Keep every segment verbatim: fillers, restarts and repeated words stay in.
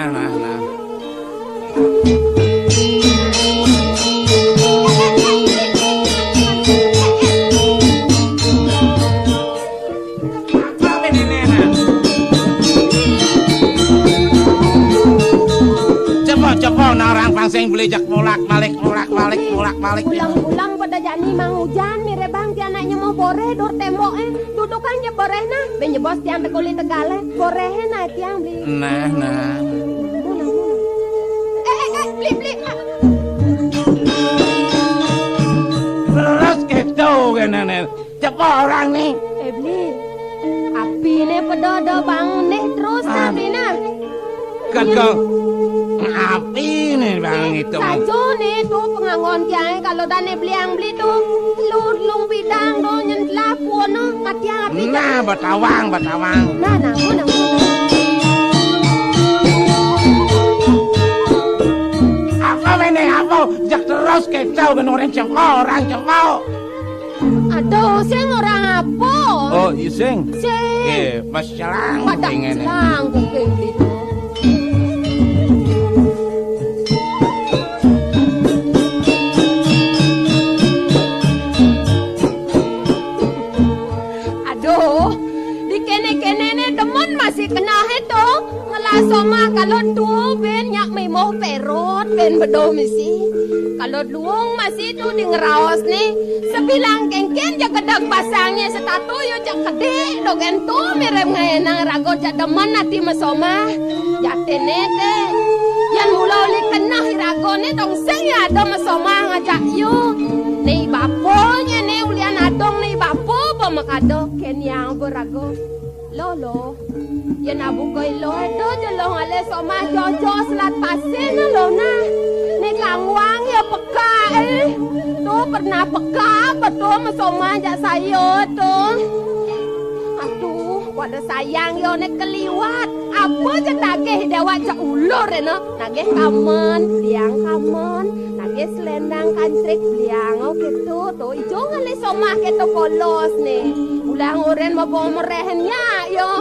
Nah, nah. Coba, coba, nah, orang pangsing beli jak bolak-balik, bolak-balik, bolak-balik. Ulang-ulang pada jani mang hujan, mirip bang ti anak nyemuh boreh, dur tembok, eh. Dudukan je boreh nah, ben jebos tiang tekuli tegal, eh. Boreh, eh, nah, tiang beli. Nah, nah. Eh, eh, eh, beli, beli. Ah. Terus gitu, kan, Nene. Cepat orang nih. Eh, beli. Api nih pedo do bang nih terus nah, beli nah. Kagak. Api nih bang itu. Sajo nih tuh pengangon kiai kalau dane beli yang beli tuh. Lu lung bidang do nyen telah puon no, mati api. Nah, batawang, batawang. Nah, nah, nah, nah. Apa mene apa? Jak terus kecau ben orang cengko, orang cengko. Aduh, sing orang apa? Oh, iya, sing. Sing. Eh, pas celang. Pada celang kuping gitu. Aduh, di kene-kene ne demen masih kena itu. Ngelah somah kalau tu ben nyak mimoh perot ben bedoh misi. Kalau luung masih tu di ngeraos ni. Sebilang kengken je gedeg basangnya setatu yo jak kedik dogen tu mirem ngaenang rago jak demen ati mesomah. Jatene te. Yan mula uli kenah irago ni dong sing ya ada mesomah ngajak yu. Ni bapo nya ni ulian adong ni bapo ba makado ken yang berago. Lo, lo. Yen abu koi lo, edo jelo ngalih somah jojo selat pasir na lo nah. Ni kangwang ya peka, eh. Tu pernah peka betul mesomah jak sayo tu. Aduh, pada sayang yo ni keliwat. Apa je tagih dewat jak ulur eno. Nagih kamen, tiang kamen. Nagih selendang kantrik beliang, oh, gitu, tu. Ijo ngalih somah gitu polos, nih. Ulah ngurin mabong merehen nyak, yo.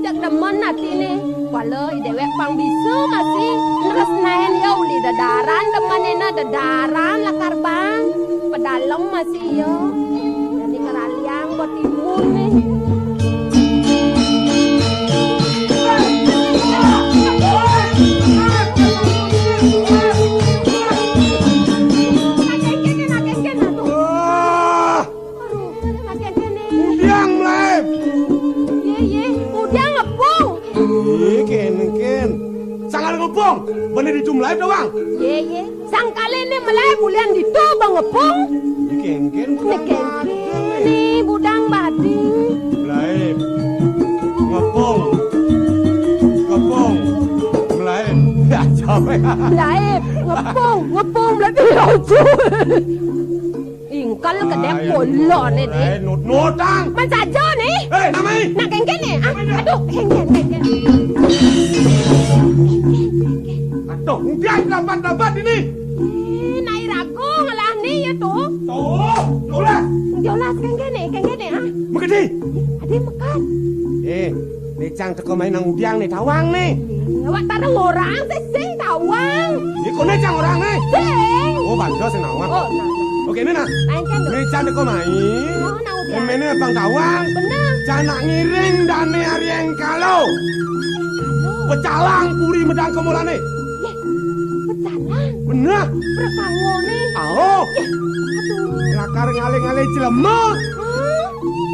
Jak demen ati, nih. Wala i dewek pang bisa masih. Neres naen, yo, uli dedaran, demen ina dedaran, lakar bang. Pedalem masih, yo. Jadi keraliang buat timun, nih. Wah, udiang melaib. Ye, ye, udiang ngepung. Ih, ken, ken. Sangal ngepung. Bani ditu melaib doang. Ye, ye. Sangkale ne melai bulian ditu bang ngepung. Ni kengken budang bading. Ni kengken ni budang bading. Melai. Ngepung. Ngepung. Melai. Ya, capek. Melai. Ngepung. Ngepung melai. Ingkal kedek polo ne, dek. Nut-nutang. Man sajo ne. Eh, namai. Nak kengken ne. Ah, aduh, kengken, kengken. Aduh, udah lambat-lambat ini. Eh, nai rago ngelah ni ya tu. Tuh, jolas. Jolas kengken ne, kengken ne, ah. Mekedi. Ade mekat. Eh, Ni cang teko main nang udiang ni tawang ni. Awak tarung orang sing tawang. Iku ni cang orang ni. Sing. Oh, bandos sing nawang. Oh, nah, nah. Oke, ni nah. Lain kan tu. Ni cang teko main. Oh, nang udiang. Main ni bang tawang. Bener. Cang nak ngiring dane ari engkalo. Pecalang puri medang kemulane. Ye, pecalang. Bener. Perkango ni. Aho. Ye, aduh. Lakar ngalih-ngalih jelema. Hah?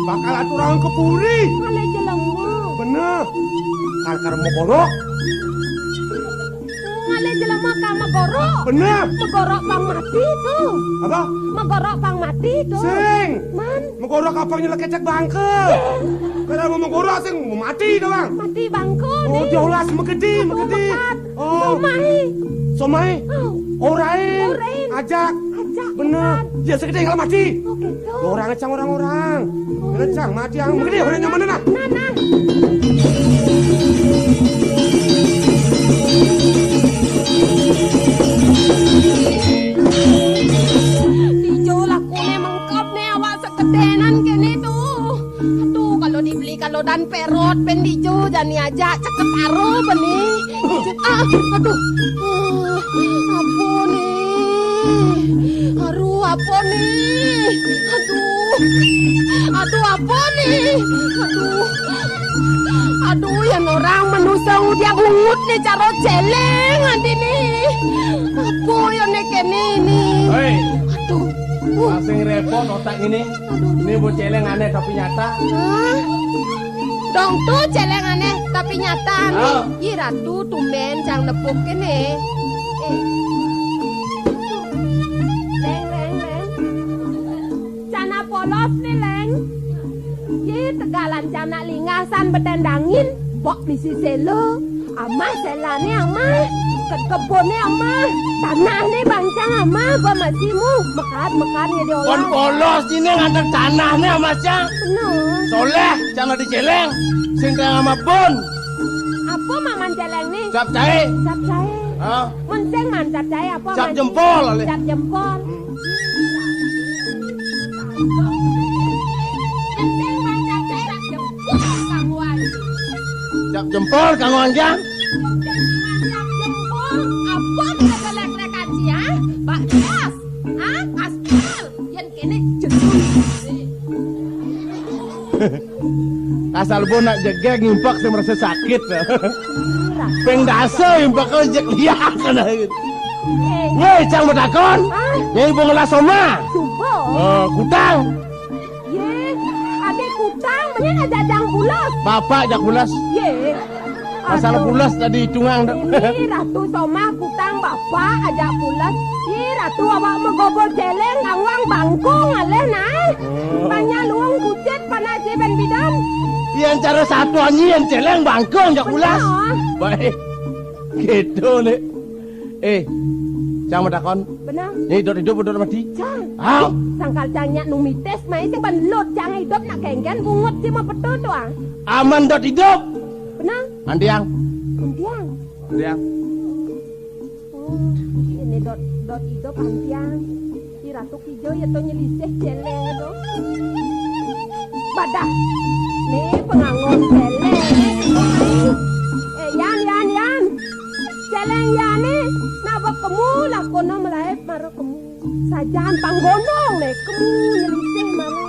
Bakal aturang ke puri. Ngalih jelema. Bener. Kal kar megorok. Ngalih jelema ka megorok. Bener. Megorok bang mati tu. Apa? Megorok bang mati tu. Sing. Man. Megorok apa nyelek kecek bangke? Karena mau megorok sing mau mati doang. Mati bangke. Oh, ni. Jolas megedi, megedi. Mekat. Oh. Somai. Somai. Oh. Orain. Orain. Ajak. Ajak. Bener. Mekat. Ya, sekedeng kalau mati. Oh, gitu. Orang ngecang orang-orang. Oh. Ngecang mati yang begini orang nyaman nah. Nah, nah. Dijo lakune mengkop ne awak sekedenan kene tu. Aduh, kalau dibeli kalau dan perot ben dijo jani aja ceket aro beni. Ah, aduh. Ah, apa nih? Aduh, apa nih? Aduh. Aduh, apa nih? Aduh. Aduh, yén orang manusa ngudiang ungut né cara céléng ati nih. Apa ya né kéné nih? Hei. Aduh. Uh. Masing répot otak ini. Aduh. Ini bu céléng anéh tapi nyata. Hah? Dong tuh céléng anéh tapi nyata nih. Ah. Ih, Ratu tumbén cang nepuk kéné. Eh. Léng, Léng, Léng. Cana polos né, Léng. Yé, tegalan cana lingasan bedendangin, bok misi séla. Amah sélané amah, ke-, keboné amah, tanahné bancang amah, gua masih mu, mekat-mekat ngedé. Pon olah. Polos dini nganter tanahné amah cang. Bener. Soléh, cang adi céléng, sing kang amah pon. Apa maman céléng né? Cap caé. Cap caé. Hah? Mun sing man cap caé apa? Cap man? Jempol, alé. Cap jempol. Hmm. Cap jempol kanggo anjang. Apa ada lek-lekan sia? Pak Dias, ah, aspal, yén kéné jenuh. Asal bo nak jegég ngimpek sing merasa sakit. Ping dasa impek jek liak kana. Eh. Wéh, cang matakon. Ah. Nyai bo ngelah soma. Suba. Oh, kutang. Yé, adi kutang, mending ajak cang pules. Bapak ajak pules. Yé. Masalah pules tadi hitungan dah. Ini Ratu Somah kutang bapak ajak pules. Ih, Ratu awak megobo céléng kangguang bangkung aléh nah. Oh. Banyak luung kucit panas di ben bidan. Yén cara satu anyi yén céléng bangkung ajak pules. Bener. Baik. Gitu nih. Eh, cang matakon. Bener. Nyai dot idup dot mati? Cang. Hah? Sangkal cang nyak nu mitis, mai sing ban lut cang idup nak kénggén bungut si mapetu to, ah. Aman dot idup. Bener. Antiang. Antiang. Antiang. Oh, ini dot, dot idup antiang. Di Ratu Kijo ya to nyelisih céléng to. Badah. Né pengangon céléng. Eh, Yan, Yan, Yan. Céléng Yané nabek kemu lakoné malaib mara kemu. Sajan panggonong né kemu nyelisih mara.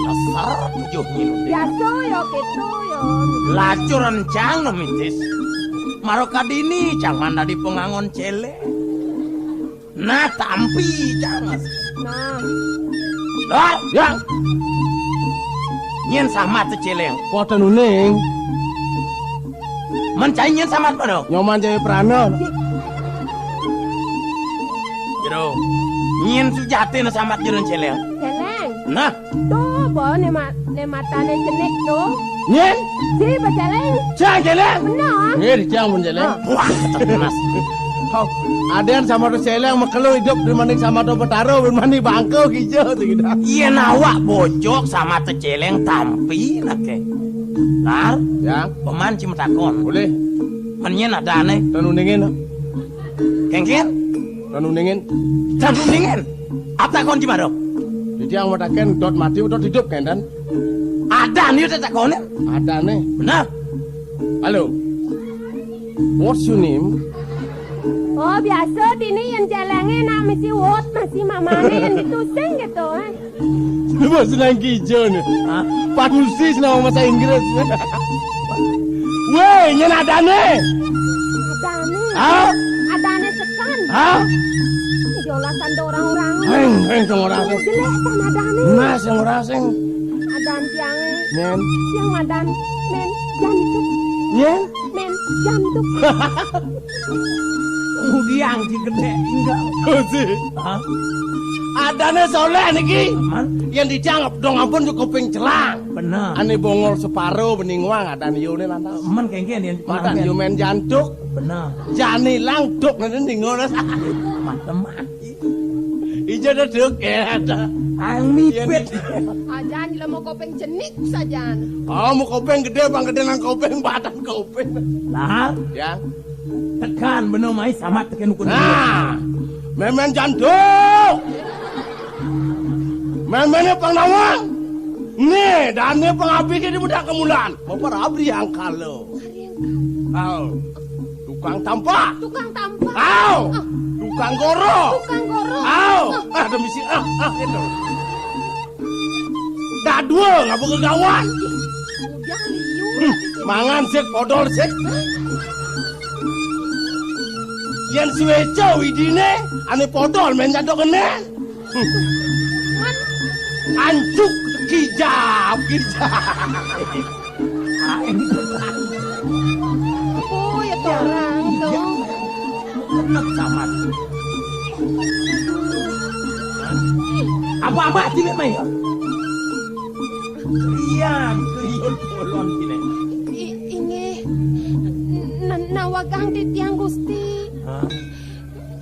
Dasar tujuh nyinutin. Biasa ya gitu ya. Lacur encang no mitis. Mara kadini cang man dadi pengangon céléng. Nah, tampi cang. Nah. Dor. Ya. Nyén samat céléng. Poten uning. Men cai nyén samat mano? Nyoman Jaya Prana. Jero. Nyén sujatiné samat jero céléng. Céléng. Nah. Tuh, bo né ma-, né matané cenik tuh. Nyén? Si becéléng. Cang céléng. Bener. Nggih, cang pun céléng. Ah. Wah, panas. Hau, adén samat céléng makelo idup dibanding samat Betara, dibanding bangkung kijo tuh gitu. Yén awak bojog samat céléng tampi naké. Lar, ya. Paman cai matakon. Boleh. Men nyén adané? Tan uningin. Kéngkén? Tan uningin. Tan uningin. Apa takon cai mara? Dadi awak matakon dot mati, dot idup kénten. Adané ditakonin. Adané. Bener. Halo. What's your name? Oh, biasa dini yén céléngé nak misi wot, masih mamané yén ditusing gitu, eh. Lu mau senang kijo nih. Hah? Panusi senang bahasa Inggris. Wéh, nyén adané? Adané. Hah? Adané sekan. Hah? Jolasan do orang-orang. Héng, héng, sing ora sing. Jelek kan adané. Nah, sing ora sing. Adan tiangé. Nyén. Tiang madan, men, jantuk. Nyén? Men, jantuk. Ngudiang ki gedé, enggak. Gusti. Hah? Adané soléh niki. Man? Yén dicangep dong ampun yo kuping celang. Bener. Ané bongol separo bening wang adan yone lantas. Men kéngkén yén madan yo men jantuk. Bener. Jani langduk nene ningono. Macem-macem. Ijo deduk ya. Ang mipit. Ajan lemo kopeng jenik sajan. Oh, mau kopeng gedé, bang gedé nang kopeng, badan kopeng. Lah, ya. Tekan beno mai samat tekén ukun. Nah, memen jantung. Memennya pang nawang. Nih, dane pang abdi di budak kemulan. Bapak abdi yang kalo. Oh. Tukang tampah. Tukang tampah. Au. Ah. Tukang goro. Tukang goro. Au. Ah. Ah, demi si, ah, ah, itu. Dadua ngapa kegawat? Udah liu. Hmm. Mangan sik, podol sik. Yen suweca widine ane podol men jadok kene. Hmm. Anjuk kijap, kijap. Oh, ya torang tuh. Enak samat. Apa-apa sih, Mek, ya? Iya, iya, polon sini. I-, inggih. N-, nawagang titiang, Gusti. Hah?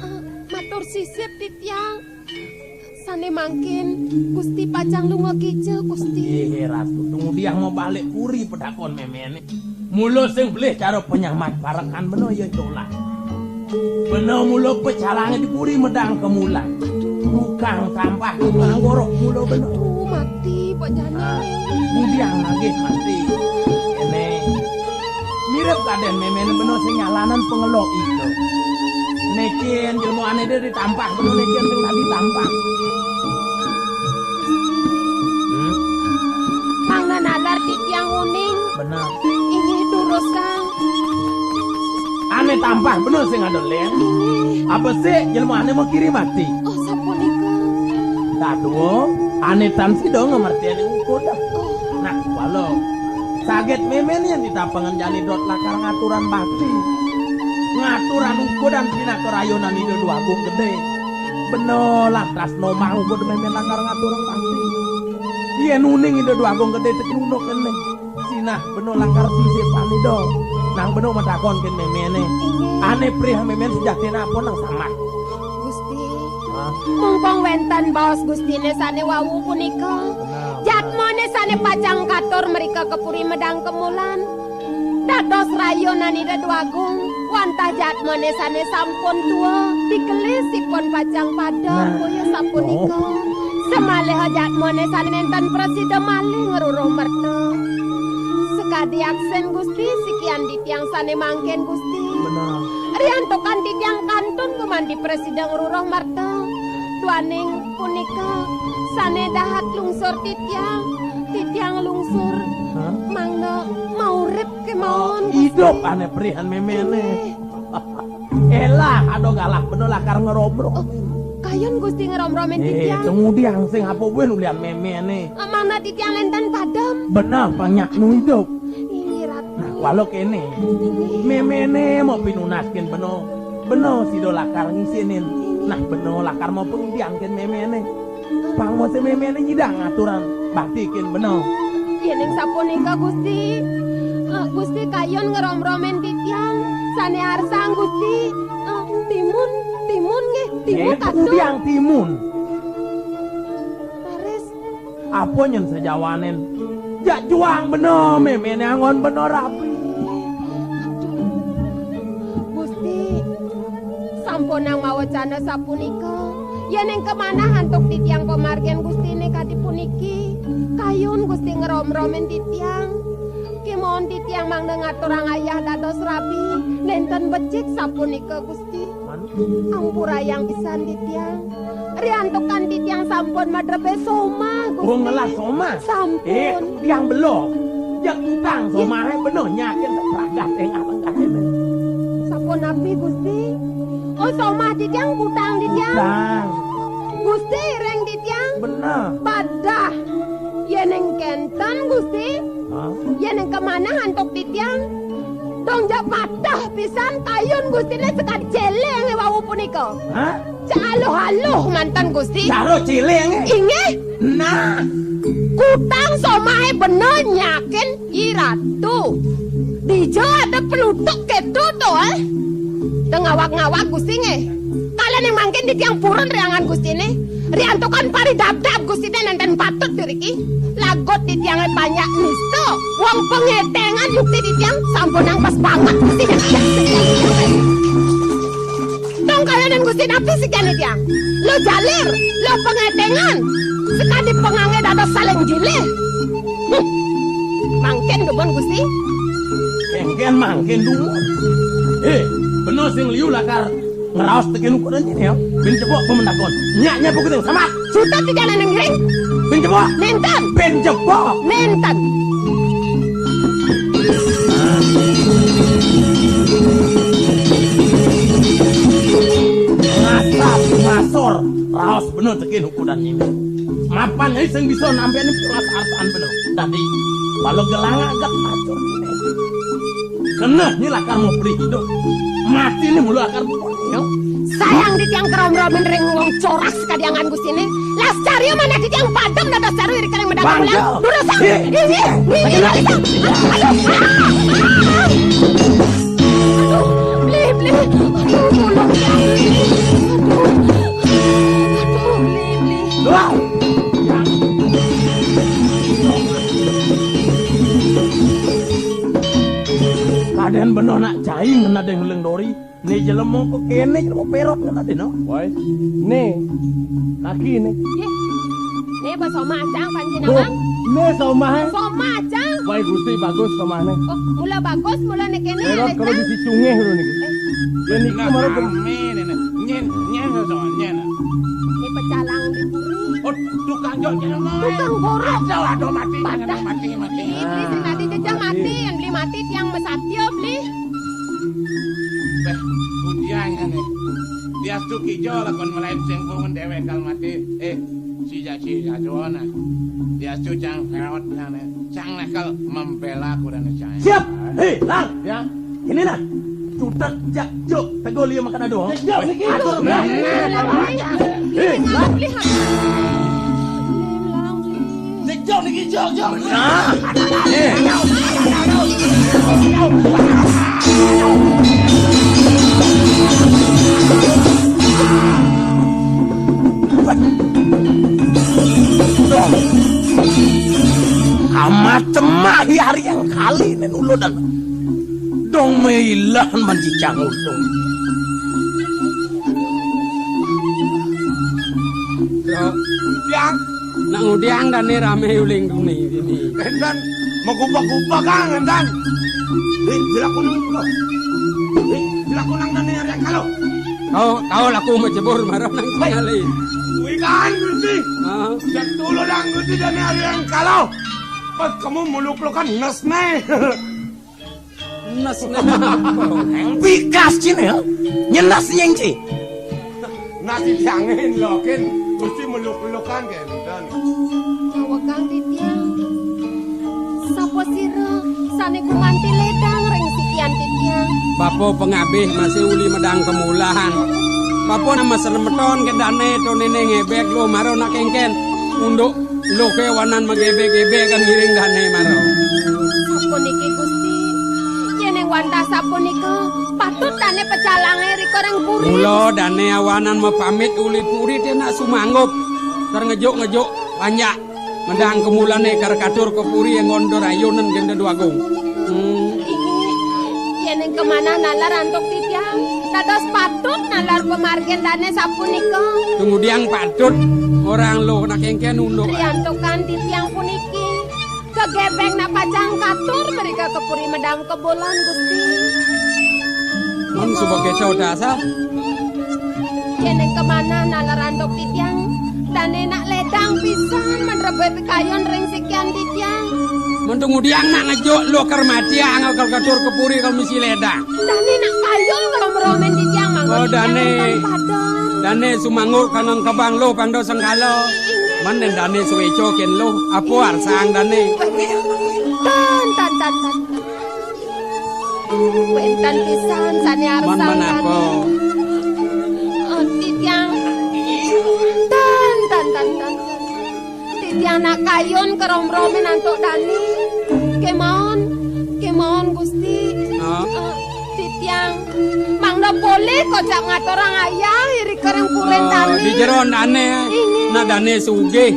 Eh, matur sisip titiang. Sane mangkin Gusti pacang lunga kija, Gusti. Nggih, Ratu. Tumudiang mau balik puri pedakon memene. Mula sing belih cara penyampat parekan bena ya colah. Bena mula pecalange di puri medang kemulan. Tukang sampah, tukang gorok mula bena. Aduh, mati, Pak Jani. Ah, tumudiang nagih mati. Kene. Mirip kaden memene bena sing nyalanan pengelo ika. Neken jelma ane dia ditampah bena neken sing tadi tampah. Hmm? Mangda nalar titiang uning. Bener. Inggih durus, Kang. Ane tampah bena sing ada len. Inggih. Apa sih jelma ane mau kiri mati? Oh, sapunika. Dadua, ane tan sida ngamartianing ukud. Oh. Nah, wala. Saget memen yen ditapengen jani dot lakar ngaturan bakti. Ngaturan ukudan pinaka rayunan Ida Dwagung Gede. Bena lah tresna mah ukud memen lakar ngaturan bakti. Yen uning Ida Dwagung Gede teklunuk kene. Sinah bena lakar sisipan Ida. Nang bena matakon ken memene. Ane prih memen sejatine apa nang samah? Gusti. Hah? Mumpung wenten baos Gustine sane wau punika. Benar. Jadmane sane pacang katur mrika ka Puri Medang Kemulan. Dados rayunan Ida Dwagung, wantah jadmane sane sampun tua, digelisipun pacang padem, nah. Kaya sapunika. Oh. Samaliha jadmane sane nenten prasida malih ngruruh merta. Sakadi aksen Gusti, sikian titiang sane mangkin Gusti. Benar. Riantukan titiang kantun gumanti prasida ngruruh merta. Duaning punika sane dahat lungsur titiang, titiang lungsur. Hah? Mangda maurip kemawon, Gusti. Idup ane prihan memene. Nggih. Elah, ada galak bena lakar ngeromrom. Oh, kayun Gusti ngeromromin titiang. Eh, tumudiang sing apa buin ulian memene. Mangda titiang nenten padem. Bener, panyak nu idup. Inggih, Ratu. Nah, wala kene. Inggih. Memene mau pinunaskin bena. Bena sida lakar ngisinin. Nah, bena lakar mau pengidiangkin memene. Pang mau si memene nyidang ngaturan baktikin bena. Yening sapunika, Gusti. Eh, Gusti kayun ngeromromin titiang. Sane arsang, Gusti. Eh, timun, timun nggih, timun. Eh, kados. Pengidiang timun. Raris. Apa nyen sajawanen? Jak juang bena, memene anggon bena rabi. Gusti, sampunang mawacana sapunika. Yening kamanah antuk titiang pamargin Gustine kadi puniki, kayun Gusti ngeromromin titiang. Kemawon titiang mangda ngaturang ayah dados rabi, nenten becik sapunika, Gusti. Ampurayang pisan titiang. Riantukan titiang sampun madrebe somah, Gusti. Oh, ngelah somah? Sampun. Eh, tiang belum. Jak kutang somahe bena nyakin sepragat tengah-tengah ini. Sapunapi, Gusti? Oh, somah titiang kutang titiang. Kutang. Gusti ring titiang. Bener. Badah. Yening kenten, Gusti. Hah? Yening kamanah antuk titiang. Dong ja patah pisan kayun Gustine sekadi celinge wau punika. Hah? Cak aluh-aluh manten Gusti. Cara celinge? Inggih. Nah, kutang somahe bena nyakin Nyi Ratu. Dija ada pelutuk keto to, eh? Tengawak-ngawak Gusti nggih. Kalen yang mangkin titiang purun riangan Gustine. Riantukan paridabdab Gustine nenten patut diriki. Lagut titiange banyak nista. Wong pengetengan yukti titiang sampun angkas banget Gusti. Dong kaya dan Gusti napi sikian titiang. Lo jalir, lo pengetengan. Sekadi pengange dados saling jilih. Hmm. Mangkin dumun Gusti. Engken mangkin dumun. Eh, Sing liu lakar ngraos tekén ukuran kéné ya. Bin jebok pemendagon. Nyak nyak buku ting sama. Sutet di jalan ngiring. Bin jebok. Nénten. Bin jebok. Nénten. Ngasap ngasor raos bener tekén ukuran ini. Mapan nyai sing bisa nampénin piwat arsan bener. Dadi, bala gelanga gak acur. Keneh nyi lakar mau pelih hidup. Mati nyi mula lakar bunuh nyi. Sayang di tiang kerom-romin ring wong corak sekadiangan Gustiné. Las carya manah di tiang padem dados caru iri karing medang. Durus. Ini, ini, aduh, aduh, beli, beli. Aduh, tolong, ya. Aduh, aduh, beli, beli. Kadén bena nak cai ngena deng leng dori. Né jelema kok kéné jelema pérot ngena dé no. Woi. Né. Kaki né. Yé. Né ba somah acang panjenengan. Né somah, eh. Somah acang. Woi Gusti bagus somahné. Oh, mula bagus, mula né kéné. Pérot kalau di sicungéh dulu nih. Yén niku mara gem- Nyén, nyén, nyén. Né pecalang di puri. Oh, tukang jok jeneng. Tukang borok. Aduh, aduh, mati, mati, mati. Beli, beli, sing mati jejeh mati, yén beli mati tiang masatya beli. Béh, kudian né. Diastu kija lakon malaib sing pungun déwék kal mati. Eh, si jaci jajuana. Diastu cang pérot né. Cang nekel membela kudané cang. Siap. Hei, Lang. Ya. Ini nah. Cutet jak juk tegol ieu makan aduh. Atur. Hei, Lang. Jejak niki, jejak. Nah. Eh. Amat cemah hari yang kali nen ulo dan dong meilahan manjijang ulo. Yang Nak ngudiang dané ramé uling duni dini. Énten, magupak-gupak, Kang, énten. Hé, jelaku nang kula. Hé, jelaku nang dané arang kalo. Tau, tau laku macebur marang nang tingali. Kuwi kan, Gusti. Heeh. Jak tuludang, Gusti, dané arang kalo. Pas kamu muluk-lukan nes né. Nes né. Pikas cine, ya? Nyenes nyengci. Nasi jangin lokin, Gusti meluk-lukan kenten. Nyawekang titiang. Sapa sira sané gumanti ledang ring sikian titiang? Bapa pangabih masih uli medang kemulan. Bapa nama seremeton ke dané to néné ngebek lo maro nak kengken. Unduk Luh ké wanan magebek-gebek kan ngiring dané maro. Sapuniki Gusti, yéning wantah sapunika, patut dané pecalangé rika ring puri. Mula dané awanan mapamit uli puri té nak sumanggup. Kar ngejuk-ngejuk panjak. Mendang kemulané kar katur ka puri anggon Darayonen Genda Dwagung. Hmm. Inggih, yéning kamanah nalar antuk titiang, dados patut nalar pamargin dané sapunika. Tumudiang patut orang lo nak engken unduk. Riantukan titiang puniki, gegebeng nak pacang katur mrika ka puri medang kebolan, Gusti. Mun suba keca dasa. Yéning kamanah nalar antuk titiang, dané nak ledang pisan manrebbé pikayun ring sikian titiang. Mun tumudiang nak ngejuk lo kar matiang kal katur ka puri kal misi ledang. Dané nak kayun ngromromin titiang manggon. Oh, titiang dané. Dané sumanggup kangkang kebang lo pangdo sengkala. Inggih. Man dané suweco ken lo, apa arsang dané? Tan, tan, tan, tan, tan. Wénten pisan sané arsang. Mon menapa? Dané. Oh, titiang. Tan, tan, tan, tan, tan. Titiang nak kayun karomromin antuk dané. Kémaon, kémaon Gusti. Hah? Eh, titiang mangda polih kocap ngaturang ayah iri kereng purin dané. Oh, di jeroan dané. Inggih. Nah, dané sugih.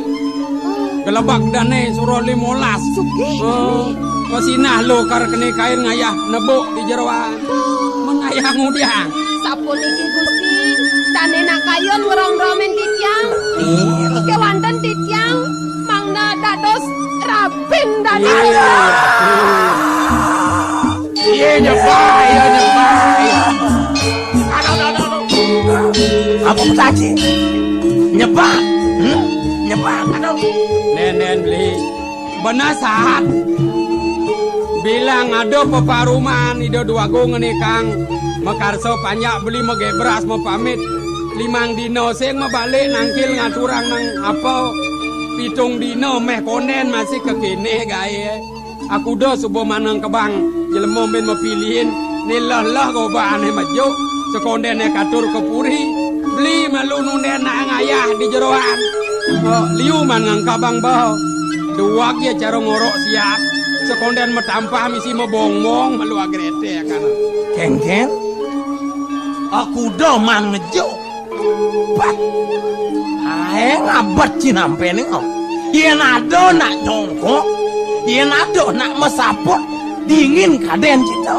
Gelebak dané sura limolas. Sugih. Oh, masinah lo kar kene kain ngayah nebuk di jeroan. Mengayah ngudiang. Sapuniki Gusti, dané nak kayun ngromromin titiang. Kewanten titiang mangda dados rabin dané. Iya, nyepai, iya, nyepai. Taci. Nyebak. Hmm? Nyebak, aduh. Nén, nén, Beli. Beneh saat. Bilang ada peparuman Ida Déwagung ngenikang makarsa panjak Beli magébras mapamit. Limang dina sing mabalik nangkil ngaturang nang apa. Pitung dina méh kondén masih kekéné gaé. Akuda suba manengkebang jelema buin mapilihin, né leh-leh gobané majuk, sekondéné katur ka puri, Beli malu nundén nak ngayah di jeroan. Oh, liu manengkebang ba. Duwag ya cara ngorok siap, sekondén matampah misi mabongbong malu agrété kana. Kénkén, akuda man ngejuk. Pat. Aé ngabet ci nampéné, om. Yén ada nak nyongkok, yén ada nak masaput, dingin kadén cita.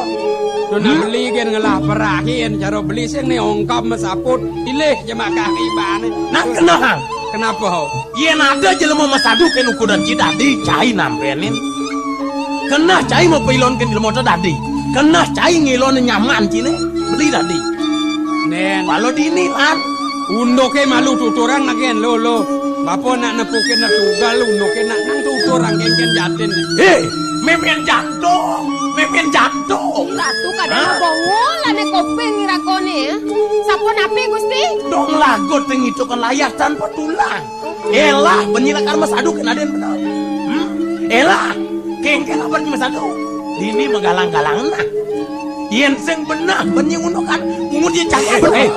Tuh nak Hmm? Beli gén ngelah perahin, cara Beli sing né ongkap masaput, ilih jemakah ibané. Nah, kenehang. Kenapa, ho? Yén ada jelema masadu kén ukudan ci dadi, cai nampénin. Keneh cai mapailonkan jelema té dadi. Keneh cai ngilon nyaman ciné, Beli dadi. Nén. Pala dini, Lan. Unduké malu tuturang nagén, lo, lo. Bapa nak nepukin nak tugal, unduké nak nang tuturang kénkén jatin. Hé, mémén jantung, mémén jantung. Ratu kadang Hah? Bongol ané kuping irakoné, ya. Sapunapi, Gusti? Dong lagot tengitukan layah tanpa tulang. Élah, bani lakar masadu kén adén beneh. Hmm? Élah, kénkén abar masadu. Dini magalang-galang nah. Yén sing beneh, bani ngunukan, mungut ya cang Eh, beneh. eh.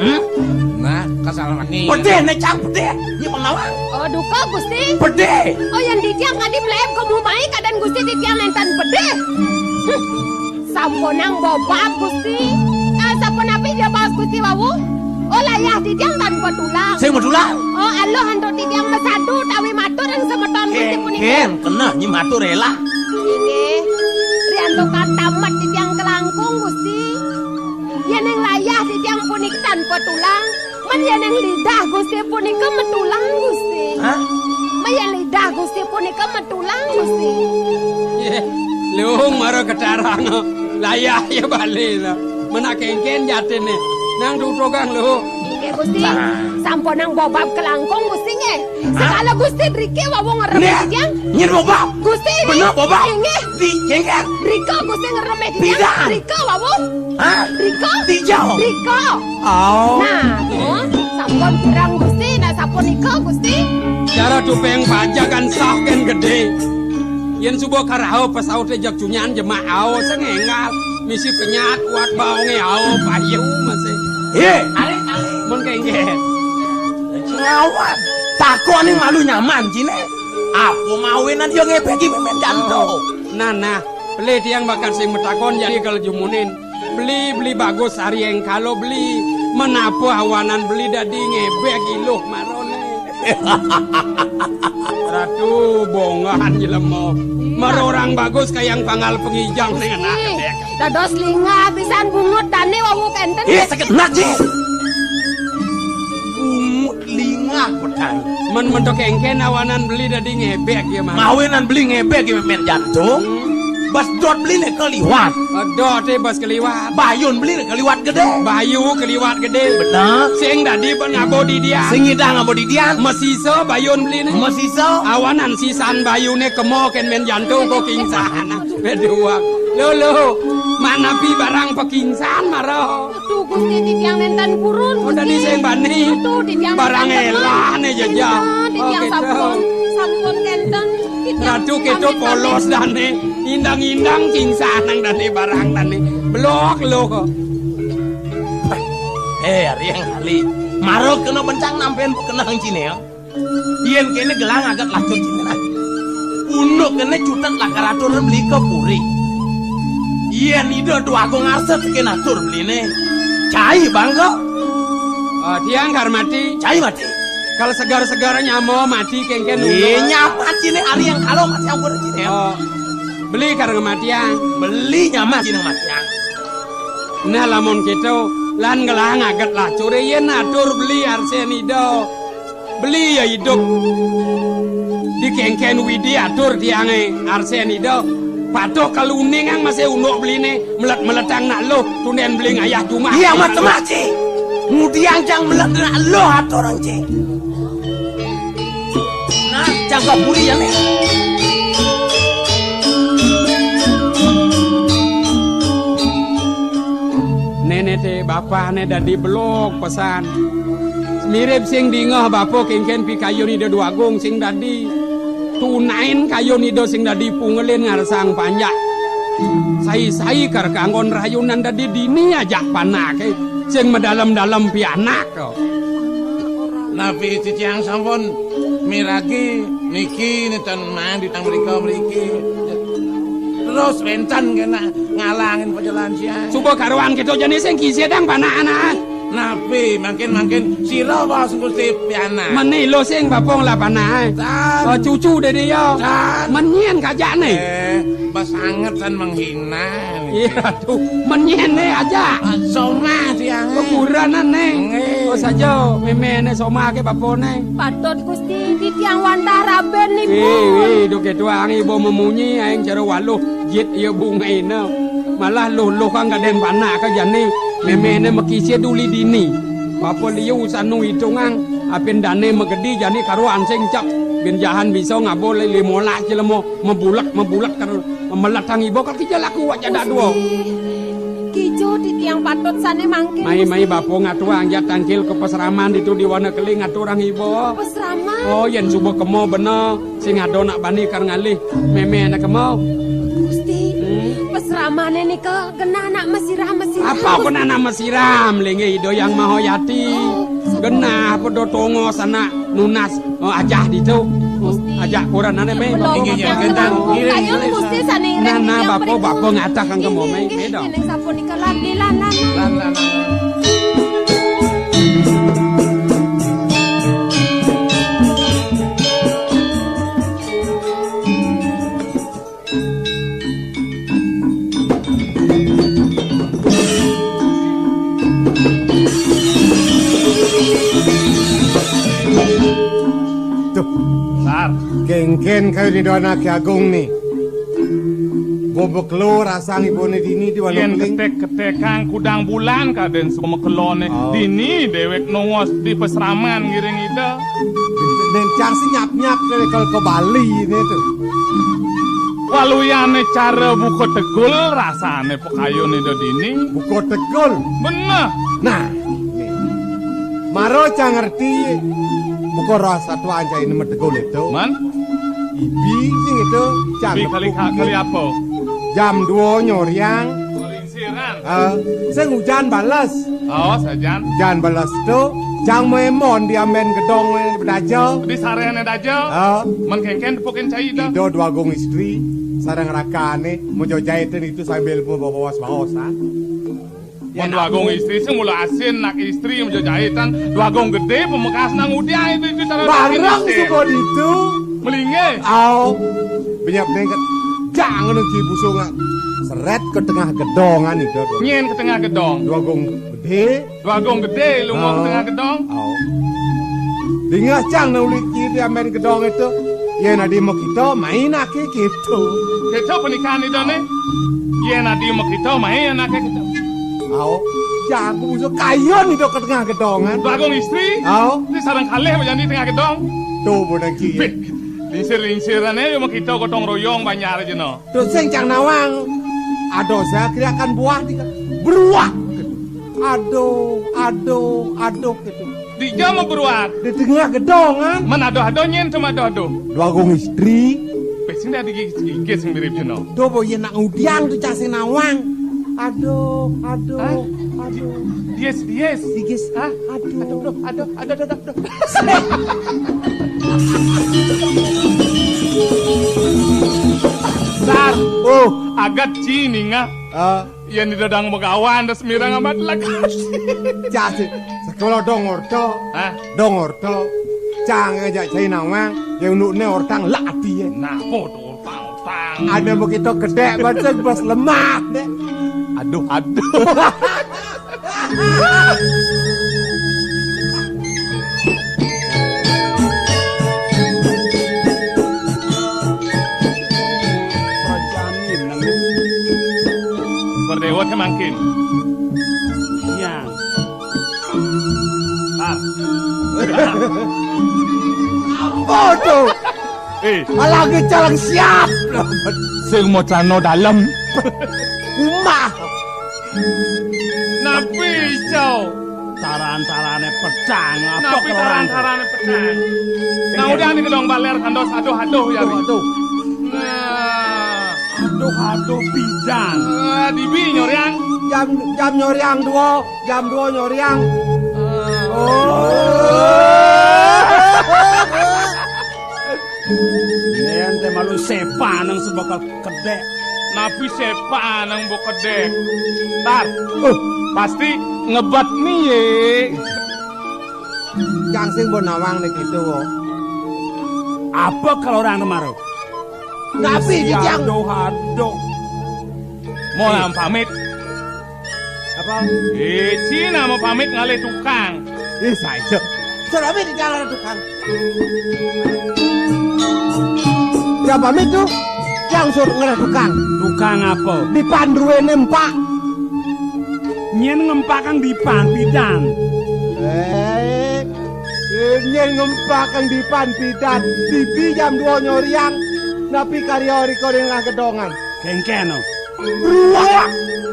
Hmm? Nah, kasalahan nih. Pedih né cang pedih. Nya pang nawang. Oh, duka, Gusti. Pedih. Oh, yén titiang kadi mlaib ka mumaé kadén Gusti titiang nénten pedih. Hmm. Sampunang bobab, Gusti. Ah, sapunapi dia baos Gusti wau? Oh, layah titiang tanpa tulang. Sing matulang. Oh, aluh antuk titiang masadu tawi matur ring semeton Gusti punika. Kén, keneh nyi matur élah. Inggih. Riantukan tamet titiang kalangkung, Gusti. Yéning layah titiang punika tanpa tulang, men yéning lidah Gusti punika matulang, Gusti. Hah? Men yén lidah Gusti punika matulang, Gusti. Yéh, luung mara ketarang. Layah ya bali lah. Menak kénkén jatiné. Nang tutugang, Luh. Inggih, Gusti. Nah. Sampunang bobab kalangkung, Gusti, nggih. Hah? Sekala Gusti driki wau ngeremé Nih, titiang. Nyén bobab. Gusti, inggih. Bener, bobab. Inggih. Di, kénkén. Drika Gusti ngeremé titiang. Pidan. Drika wau. Hah? Drika. Dijau. Drika. Oh. Nah, tuh, sampun pirang, Gusti, nah sapunika, Gusti. Cara tupeng pajagan sah kén gedé. Yén suba karaha pasauté jeg cunyan jemak ao sing énggal. Misi penyat kuat baongé ao payu masih. Hé, alih-alih. Mun kénggé. Ngawat. Takon ning malu nyaman ciné. Apa mawinan ya ngébégi mémén jantung. Nah, nah. Pelih tiang bakat sing matakon jani kal jumunin. Beli, beli bagus ari éngkala beli. Menapa awanan beli dadi ngébék iluh marané. Ratu bongahan jelema. Iya. Mara orang bagus kayang panggal pengijang ning anak Ih, gedé. Dados lingah pisan bungut dané wau kénten. Ih, sakit nak, Ji. Bungut lingah pedang. Men mentok kénkén awanan beli dadi ngébék ya, Mas. Mawinan beli ngébék ya, mémén jantung. Hmm. Bas dot beli né kaliwat. Dot é bas kaliwat. Bayun beli né kaliwat gedé. Bayu kaliwat gedé. Bener. Sing dadi ban ngaba didian. Sing ngidang ngaba didian. Masisa bayun beli né. Masisa. Awanan sisan bayuné kema kén mén jantung ko kingsan. Beduak. Lo, lo. Manapi barang pakingsan mara. Tuh, Gusti titiang nénten purun, Gusti. Oh, dadi sing bani. Tuh, titiang barang nénten purun. Élah né jejak. Iya, titiang sampun, sampun kénten. Titiang Ratu kéto pamit, pamit. Polos dané. Indang-indang kingsan nang dané barang dané. Blok lo kok. Eh, ari yang kali. Mara kena bencang nampén kena hang ciné, ya. Yén kéné gelah ngaget lacur ciné nah. Unduk kéné cutet lakar atur beli ka puri. Yén Ida Déwagung arsa tekén atur beliné. Cai bangga. Oh, tiang kar mati. Cai mati. Kal segar-segar nyama mati kénkén unduk. Iya, nyama ciné ari yang kala mati ampun ciné. Oh. Beli kar ngamatiang. Beli nyama ciné ngamatiang. Nah, lamun kéto, lan gelah ngaget lacuré yén atur beli arsén Ida. Beli ya idup. Dikénkén Widi atur tiangé arsén Ida. Patuh kaluningang masih unduk beliné, melet-meletang nak luh, tundén beli ngayah jumah. Iya, amat temah, Ci. Ngudiang cang melet nak eluh atur, Cing. Nah, cang ka puri ya, nih. Néné té bapahné dadi belog pesan. Mirip sing dingeh bapa kéngkén pikayun Ida Dwagung sing dadi. Tunain kayun Ida sing dadi pungelin ngarsang panjak. Sai-sai kar kanggon rayunan dadi dini ajak panaké sing madalem-dalem pianak. Napi titiang sampun miragi niki nénten main di tang mrika mriki. Terus wénten kena ngalangin pajalan siang. Suba karuan kita jani sing kisi dang panakana. Napi mangkin-mangkin sira waos Gusti pianak. Meni lo sing bapong lah panake. Tan. Oh, cucu dadi ya. Tan. Menyen kajak nih. Eh, pas anget tan menghina. Iya, tuh. Menyen nih aja. Ah, somah siang. Kekurenan nih. Nggih. Oh, saja méméné somah ke bapone. Patut Gusti titiang wantah raben niku. Wih, wih, duke tuang ibu memunyi aing cara waluh jit ya bungaina. Malah luh-luh kang gaden panak ka jani méméné makisi duli dini. Bapa liu sanu hitungang apin dane magedi jani karo ansing cap. Bin jahan bisa ngabo limolas jelema mabulek-mabulek karo meletang iba kal kija laku wak jadak dua. Kija titiang patut sane mangkin. Mai, mai, Gusti. Bapa ngatuang jat tangkil ke pasraman ditu di wana keling ngaturang iba. Pasraman? Oh, yen suba kema bena sing ada nak bani kar ngalih méméné kema. Gusti, hmm, pasramane nika genah nak masiram-masiram. Apa Gusti? Genah nak masiram, linggih Ida Yang Maha Yati. Oh, sampun. Genah pada tongos anak nunas, oh, ajah ditu. Gusti. Ajak kuranane mé. Belum. Inggih, inggih, gendang. Kayu Gusti sane iring. Nah, nah, titiang bapa, bapa ngatah kang kemo mé, inggih, mé dong. Inggih, sapunika lan, lan, lan. Lan, lan, lan. Duh, Sar. Kéngkén kayun Ida Anak Agung nih. Bobek lo rasang ibune dini di walu. Yen keling. Ketek-ketekang kudang bulan kaden suba makelone. Oh. Dini dewek nongos di pasraman ngiring Ida. Nen cang sih nyap-nyap kali kalau ke Bali ini tuh. Waluyane cara buka tegul rasane pakayun Ida dini. Buka tegul? Bener. Nah, nih. Maro cang ngerti buka rasa tuan cai ini tegul itu. Man? Ibi sing itu cang. Ibi kali, kali apa? Jam dua nyoriang. Siran. Eh, sing ujan bales. Oh, sajan. Ujan bales tu, cang maemon di amben gedong daja. Di sarene daja. Eh. Men kengken tepukin cai dah. Ida Dwagung Istri, sareng rakane, mojo jaitan itu sambil mau bawas-bawas, ha? Mun Dwagung Istri sing mula asin, nak istri mojo jaitan. Dwagung Gede pemekas nang udiang itu, itu cara. Bareng suka ditu. Melinge. Au. Benyap nengket. Jangan nang ci busung, ah. Seret ke tengah gedongan itu. Nyen ke tengah gedong. Dwagung Gede. Dwagung Gede lu mau ke tengah gedong. Au. Dingeh cang nang ulit ci di amben gedong itu. Yen adi mau kita main ake gitu. Kita pernikahan itu nih. Yen adi mau kita main ake gitu. Au. Jago musuh kayun itu ke tengah gedongan. Dwagung Istri. Au. Ini sarang kalih menjadi tengah gedong. Tuh bodoh ki. Lingsir-lingsirane yo mau kita gotong royong banjar aja no. Terus sing cang nawang. Aduh, saya kira akan buah di beruah. Aduh, aduh, aduh gitu. Di jam mau beruah. Di tengah gedongan. Mana aduh aduh nyen cuma aduh aduh. Dwagung Istri. Pesing dah digigis-gigis yang mirip cino. Tuh boy nak ngudiang tuh casi nawang. Aduh, aduh, aduh. Yes, yes. Digis. Hah? Aduh. Aduh, aduh, aduh, aduh, aduh. Sar. Oh, agat ci ninga. Ah. Yen di dadang begawan das mirang amat lakas. Casi. Sekolah dong orto. Hah? Dong orto. Cang aja cai nawang. Yang nukne ortang lati ya. Nah, foto ortang, ortang. Ada begitu kedek baca bas lemah deh. Aduh, aduh. Perdewa ke mangkin. Iya. Apa to? Eh, lagi calon siap. Sing mau celana dalem. Umah. Napi, Cau? Taran-tarane pedang, apa? Napi kelorang? Taran-tarane pedang? Nah, udah nih gedong baler kandos, aduh, aduh, ya. Aduh, aduh. Nah. Aduh, aduh, pidan. Eh, dibi nyoriang. Jam, jam nyoriang dua, jam dua nyoriang. Eh. Oh. Yen te malu sepan nang sebekal kedek. Napi sepan nang bok kedek? Tar. Uh, pasti ngebet nie. Jang sing bo nawang nih gitu, wo. Apa kalau orang kemaru? Napi di jang? Aduh, aduh. Mau nang pamit. Apa? Eh, Cina mau pamit ngalih tukang. Ih, saja. Suruh pamit di jang ngalih tukang. Ya pamit tuh. Jang suruh ngalih tukang. Tukang apa? Di panduene empak. Nyen ngempakang dipan pidan. Eh, nyen ngempakang dipan pidan. Dibi jam dua nyoriang. Napi karya riko ring gedongan? Kengken, no. Ruah.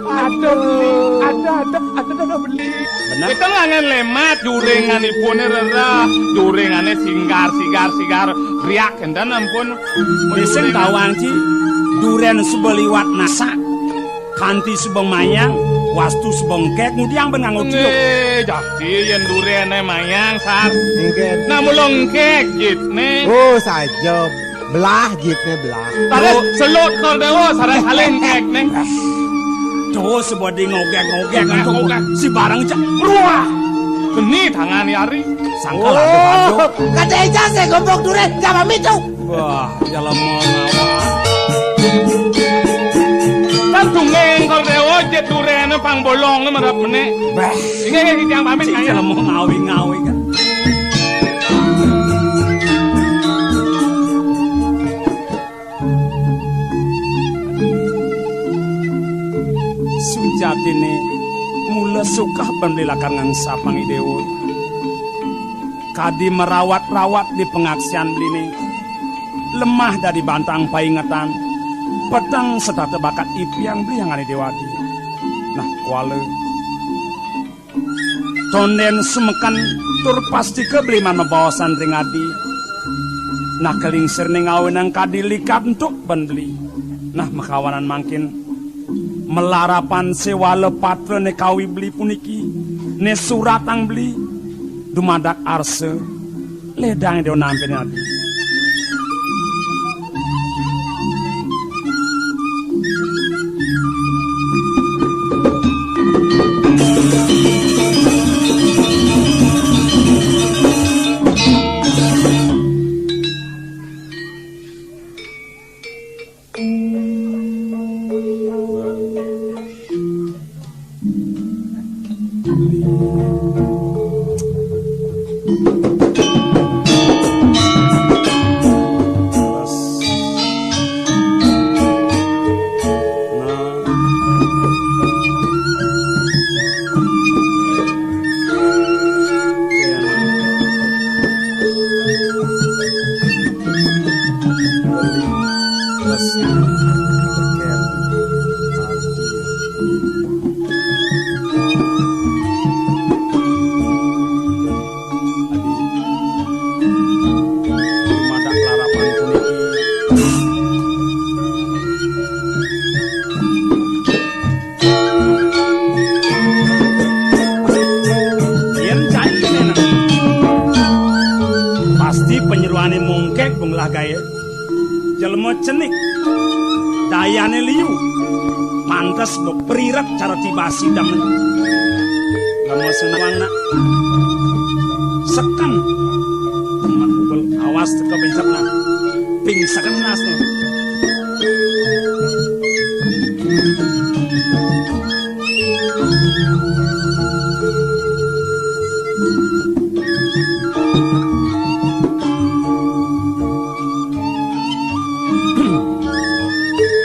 Ada beli, ada, ada, ada, ada beli. Bener. Kita ngangen lemat, juringan ipune rerah, juringane singgar, sigar, sigar, riak, enten ampun. Sing tawang, Ci, duren suba liwat nasak, kanti suba mayang, wastu suba engkek, ngudiang ben nganggo tiup. Eh, jati yen durene mayang, Sar. Engkek. Nah, mula engkek, jitne. Oh, saja. Belah jitne belah. Tare selut kor dewa, sareng saling kek ning. Tuh sebodi ngogek-ngogek, ngogek. Si bareng cek. Ruah. Geni tangan yari. Sangkal. Oh, ado-ado. Kata eja saya gombok dure, jama mitu. Wah, ya lemah ngawang. Kan dungeng kor dewa, jet durene pang bolong, marap menek. Bah. Inggih, inggih, titiang pamit, si kaya. Lemah ngawi-ngawi kan. Sujatine mula sukah ben beli lakar ngangsapang Idewa. Kadi merawat-rawat di pangaksian beline, lemah dadi bantang paingetan, peteng setata bakat ipiang beli angane Dewadi. Nah, kuala. Tonden sumeken tur pastika beli man mabaosan ring adi. Nah, kalingsir ning awinang kadi likat entuk ben beli. Nah, makawanan mangkin malarapan sewala patra ne kawi beli puniki, ne suratang beli dumadak arsa. Ledang Ida nampi adi. Adi, dumadak larapan puniki. Yen cai ngenah, pasti panyeroane mongkek benglah gaya. Jelema cenik, dayane liu, pantes beprirek cara tibasi dam. Lama senawang nak seken, temen ubel awas teka bencep nak, ping seken nas nih.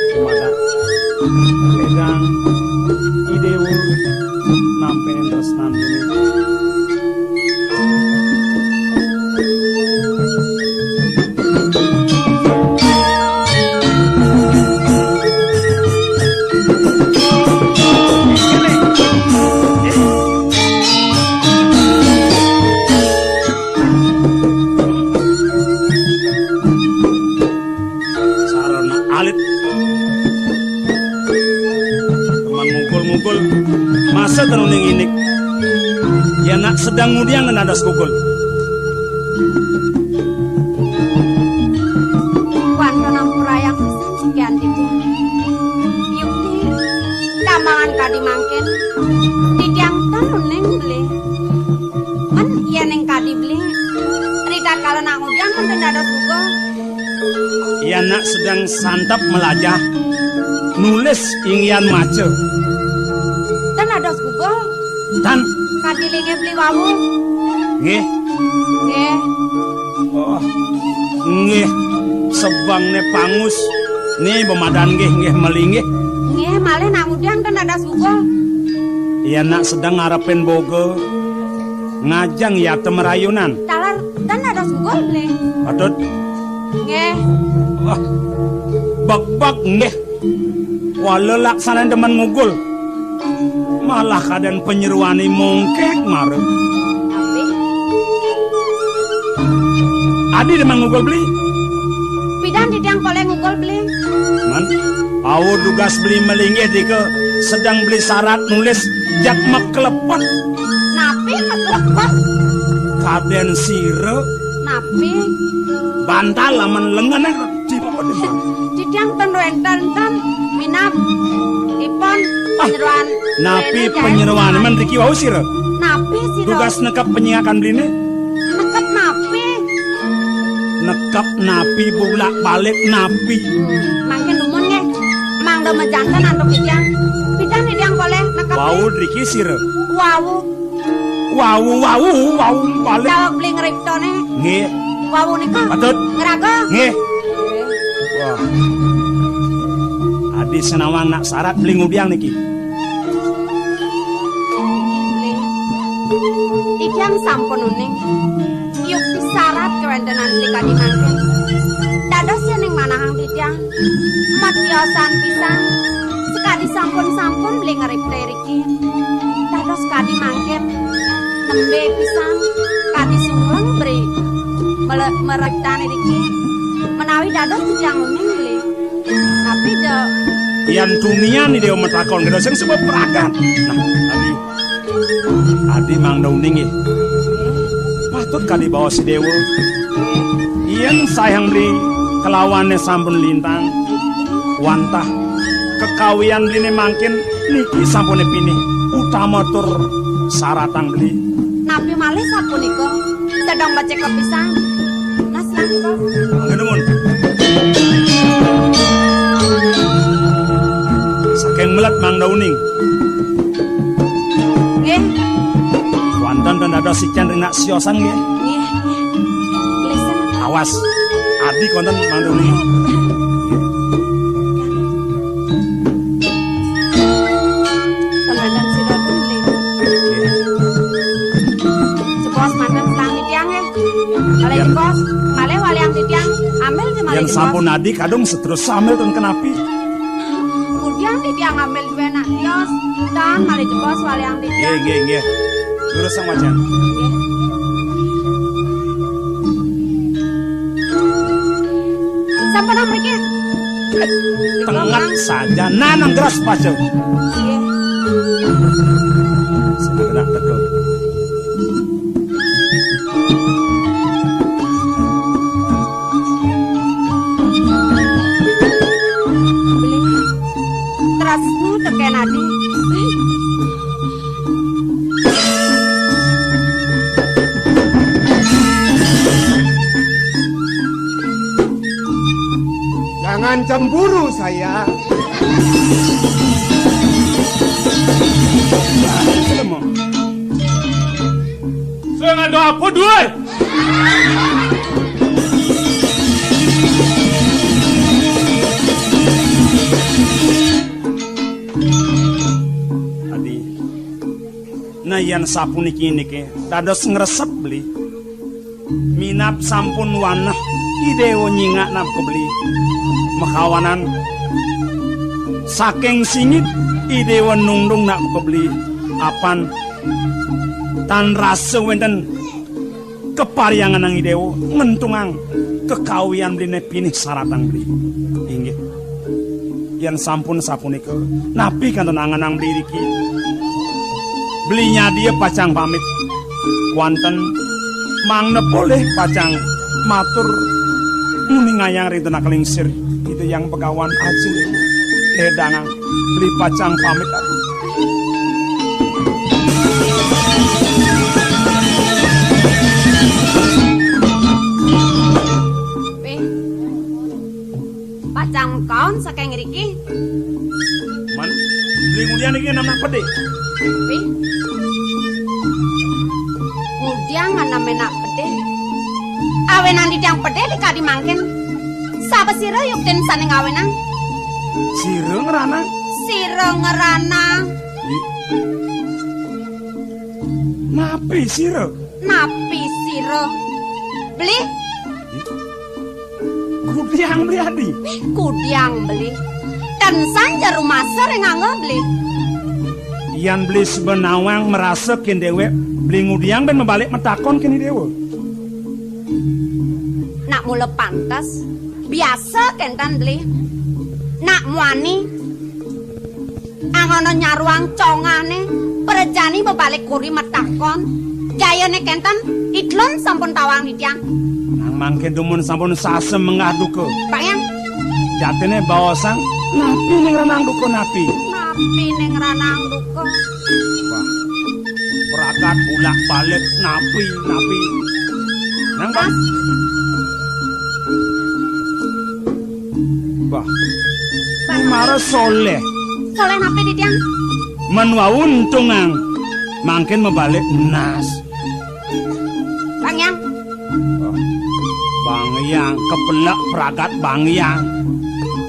Kepada Ledang Idewa nampi tresnan dini. Seteruning indik. Yén nak sedeng ngudiang dados gugul. Wantah ampurayang pisan sekian titiang. Yukti, kambangan kadi mangkin. Titiang tan uning beli. Men yéning kadi beli. Ritatkala nak ngudiang menten dados gugul. Yén nak sedeng santep melajah nulis inggihan maca. Tan dados gugul. Tan. Kadi linggih beli wau. Nggih. Nggih. Oh. Nggih. Sebengné pangus. Né bemadan nggih, nggih melinggih. Nggih, malih nak ngudiang tan dados gugul. Yén nak sedeng ngarepin boga. Ngajeng yata marayunan. Taler, tan dados gugul, Bli. Patut. Nggih. Wah, bek-bek nggih. Wala laksanané demen ngugul. Malah kadén panyeroané mongkek mara. Tapi Adi demen ngugul, Bli. Pidan titiang polih ngugul, Bli. Man, paur dugas Bli melinggih dika sedeng Bli sarat nulis jak maklepet. Napi maklepet? Kadén sira. Napi? Bantal lamun lengené dipuput. Titiang ten wénten ten minab ipun. Ah, panyeroan napi kéné jaé panyeroan? Mén riki wau sira? Napi sira? Dugas nekep penyingakan Bliné. Nekep napi? Nekep napi, bulak-balik napi? Hmm, mangkin dumun nggih. Mangda majanten antuk titiang. Pidan titiang polih nekep. Wau driki sira? Wau. Wau, wau, wau balik. Jawab Bli ngriptané. Nggih. Wau nika. Patut. Ngraga. Nggih. Wah. Adi senawang nak sarat Bli ngudiang niki. Titiang sampun uning. Yukti sarat kawéntenan Bli kadi mangkin. Dados yéning manahang titiang. Matiosan pisan. Sekadi sampun-sampun Bli ngripta riki. Dados kadi mangkin. Nembé pisan. Kadi sumreng Bli. Mele-, meriptané riki. Menawi dados titiang uning Bli. Tapi ja. Yan tunian Ida matakon, kita sing sebab peragat. Nah, tadi. Adi mangda uning nggih. Patut kadi baos Déwa. Yén sayang Bli kelawané sampun lintang. Wantah kekawian Bliné mangkin niki sampuné pinih utama tur saratang Bli. Napi malih sapunika? Sedeng becik kepisan. Nah, selanjutnya. Mangga nuwun. Saking melet mangda uning. Nggih. Wonten ten dados sicen ring nak siosan nggih. Nggih. Listen. Awas. Adi konten mangda uning. Tenaga sira tuh, nggih. Nggih. Jebos manten selang titiang nggih. Malih jebos, malih waliang titiang, ambil je malih jebos. Yén sampun adi kadung seterus sambil ten kenapi. Kemudian titiang ambil dua anak tios, dan malih jebos waliang titiang. Nggih, nggih, nggih. Lurus sang wajan. Nggih. Sampun mriki. Tenget saja nanang geras pacu. Nggih. Sing kena tekel. Beli. Terasmu tekén adi. Jangan cemburu saya. Sing ada apa, duwe? Adi. Nah, yan sapuniki niki dados ngresep beli. Minab sampun waneh I Déwa nyingak napa beli. Makawanan saking singit I Déwa nungdung napa beli. Apan tan rasa wénten kaparianganang I Déwa ngentungang kekawian beliné pinih saratang beli. Inggih. Yan sampun sapunika, napi kanten anganang beli riki? Beli nyadia pacang pamit. Kuanten mangda polih pacang matur nguningayang ring Denak Lingsir, Ida Hyang Begawan Aji. Ledangang, beli pacang pamit. Pacang kaon saking ngriki. Man, beli ngudiang niki napi? Pi? Ngudiang napi? Awinan titiang pedih di kadi mangkin. Sapa sira yuktin sane ngawinan? Sira ngranang. Sira ngranang. Napi sira? Napi sira? Beli? Kudiang beli adi. Kudiang beli. Tan sanja rumasa ring angga beli. Yan beli suba nawang marasa ken dewek, beli ngudiang ben mabalik matakon ken dewa. Nak mula pantes, biasa kentan beli. Nak muani, angono nyaruang congane, prajani bebalik kuri matakon. Jayane kenten, idlun sampun tawang titiang. Nang mangkin dumun sampun sasem menggah duka. Pak Yang. Jatine baosang, napi ning ranang duka napi? Napi ning ranang duka? Wah, pragat bulak-balik napi, napi. Nang, Bang. Mas. Bah. Mara soleh. Soleh napi titiang? Men wau entungang. Mangkin mabalik nas. Bang Yang. Oh. Bang Yang, kepelek pragat Bang Yang.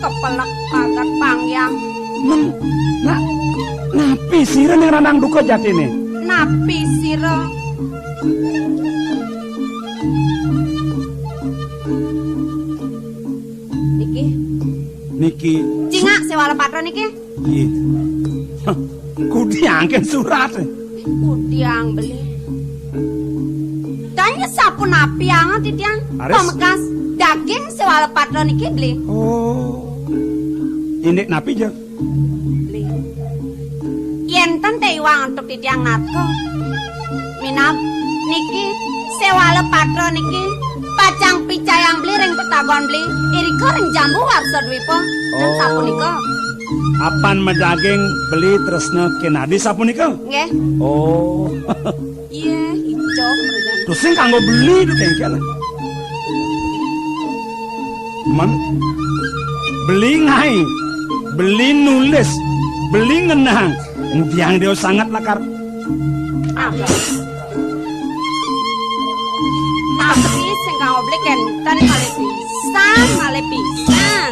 Kepelek pragat Bang Yang. Men, na-, napi sira ning ranang duka jatine? Napi sira? Niki. Niki. Cingak sewala patra niki. Nggih. Hah, kudiang ken surat. Kudiang beli. Tanya sapunapi anget titiang? Ares. Pamekas daging sewala patra niki beli. Oh. Indik napi, Jeng? Beli. Yen ten te iwang antuk titiang narka. Minab niki sewala patra niki pacang picayang beli ring tetagon beli irika ring Jambu Warsa Dwipa. Dan oh. Sapunika. Apan madaging beli tresna kinadi sapunika? Nggih. Oh. Iya, icok mrene. Tusing kanggo beli tu kengken. Men, beli ngae, beli nulis, beli ngenang. Ngudiang dia sangat lakar. Apa? Tapi sing kang oblik enten malih pisan, malih pisan.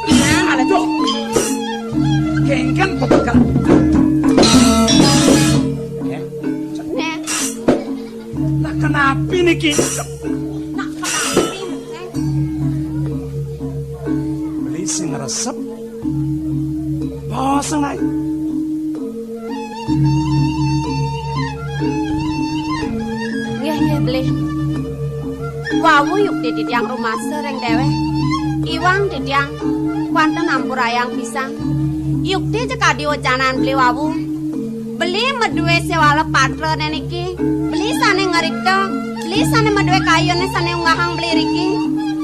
Nah, malih pisan. Kengken pepekel. Ya. Nah. Nah, kenapi niki? Nah, kenapi, Nek? Beli sing resep. Bos, Nek. Nggih, nggih, Beli. Wau yukti titiang rumasa ring dewek. Iwang titiang kuanten ampurayang pisan. Yukti ja kadi wecanan Beli wau. Beli madue sewala patrane niki. Beli sane ngrikta, beli sane madue kayune sane unggahang beli riki.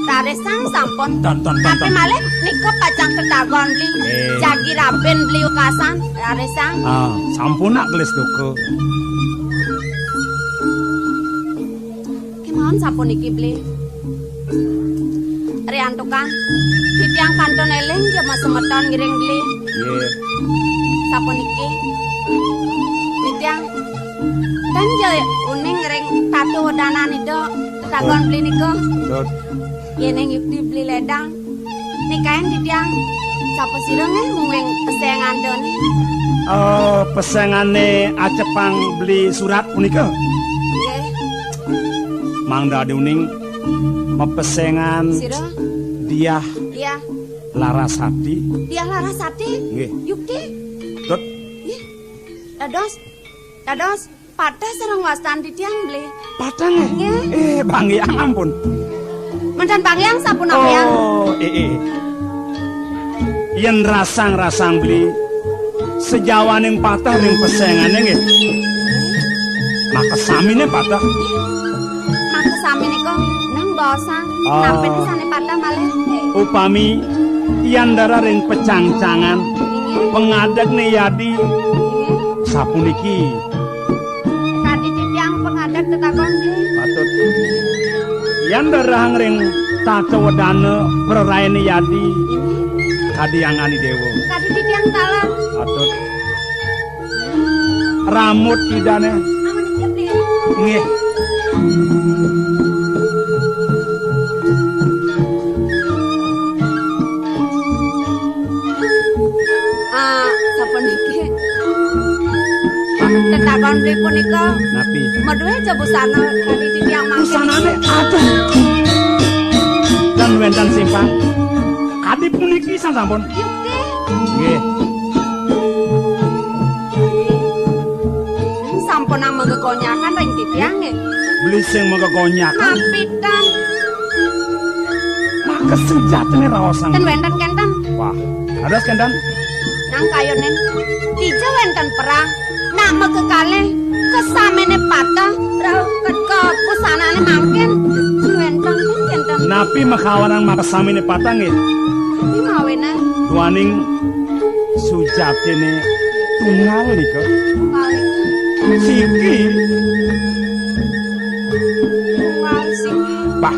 Rarisang sampun. Tan, tan, tan, tan. Tapi malih nika pacang tetagon beli. Eh. Jagi rabin beli ukasan, rarisang. Ah, sampun nak gelis duka. Kemawon sapuniki, Bli. Riantukan, titiang kantun eling jema semeton ngiring Bli. Nggih. Sapuniki, titiang tan ja uning ring tatu wedanan Ida, tetagon Bli nika. Tut. Yening yukti Bli ledang. Nikain titiang. Sapa sira nggih mungguing pesengandane? Eh, pesengane acepang Bli Surat punika? Nggih. Mangda adi uning mapesengan sira? Diah. Diah. Larasati. Diah Larasati? Nggih. Yukti. Tut. Nggih. Dados. Dados. Pateh sareng wastan titiang, Bli. Pateh, nggih? Nggih. Eh, Bang Hyang ampun. Manten Bang Hyang sapunapian? Oh, eh, eh. Yen rasang-rasang, Bli, sajawaning pateh ring pesengane, nggih. Saminé patah. Mangka saminé kok nang baosan. Ah. Napi sané patah malih? Upami yandara ring pecangcangan, inggih, pangadegné yadi, inggih, sapuniki. Kadi titiang pangadeg tetakon, inggih. Patut. Yandarahang ring tata wedana prarayané yadi, inggih, kadi angan Idéwa. Kadi titiang taler. Patut. Ramut Idané. Aman, iya, Bli. Nggih. Ah, sapuniki. Tetakon Bli punika. Napi? Madué ja busana kadi titiang mangkin. Busanané, aduh. Tan wénten simpang. Kadi puniki sang sampun. Yukti. Nggih. Sampunang magegonyakan ring titiang, nggih. Beli sing magegonyakan. Napi tan? Maka sujatiné raosang. Ten wénten kénten. Wah, kados kénten. Nang kayuné. Dija wénten perang. Nak makekalih. Kesaminé patah. Rauh ket-, kepusanané mangkin. Ten wénten kénten. Napi makawanang makasaminé patah, nggih? Napi mawinan? Duaning sujatiné tunggal nika. Tunggal nika. Siki. Tunggal siki. Bah,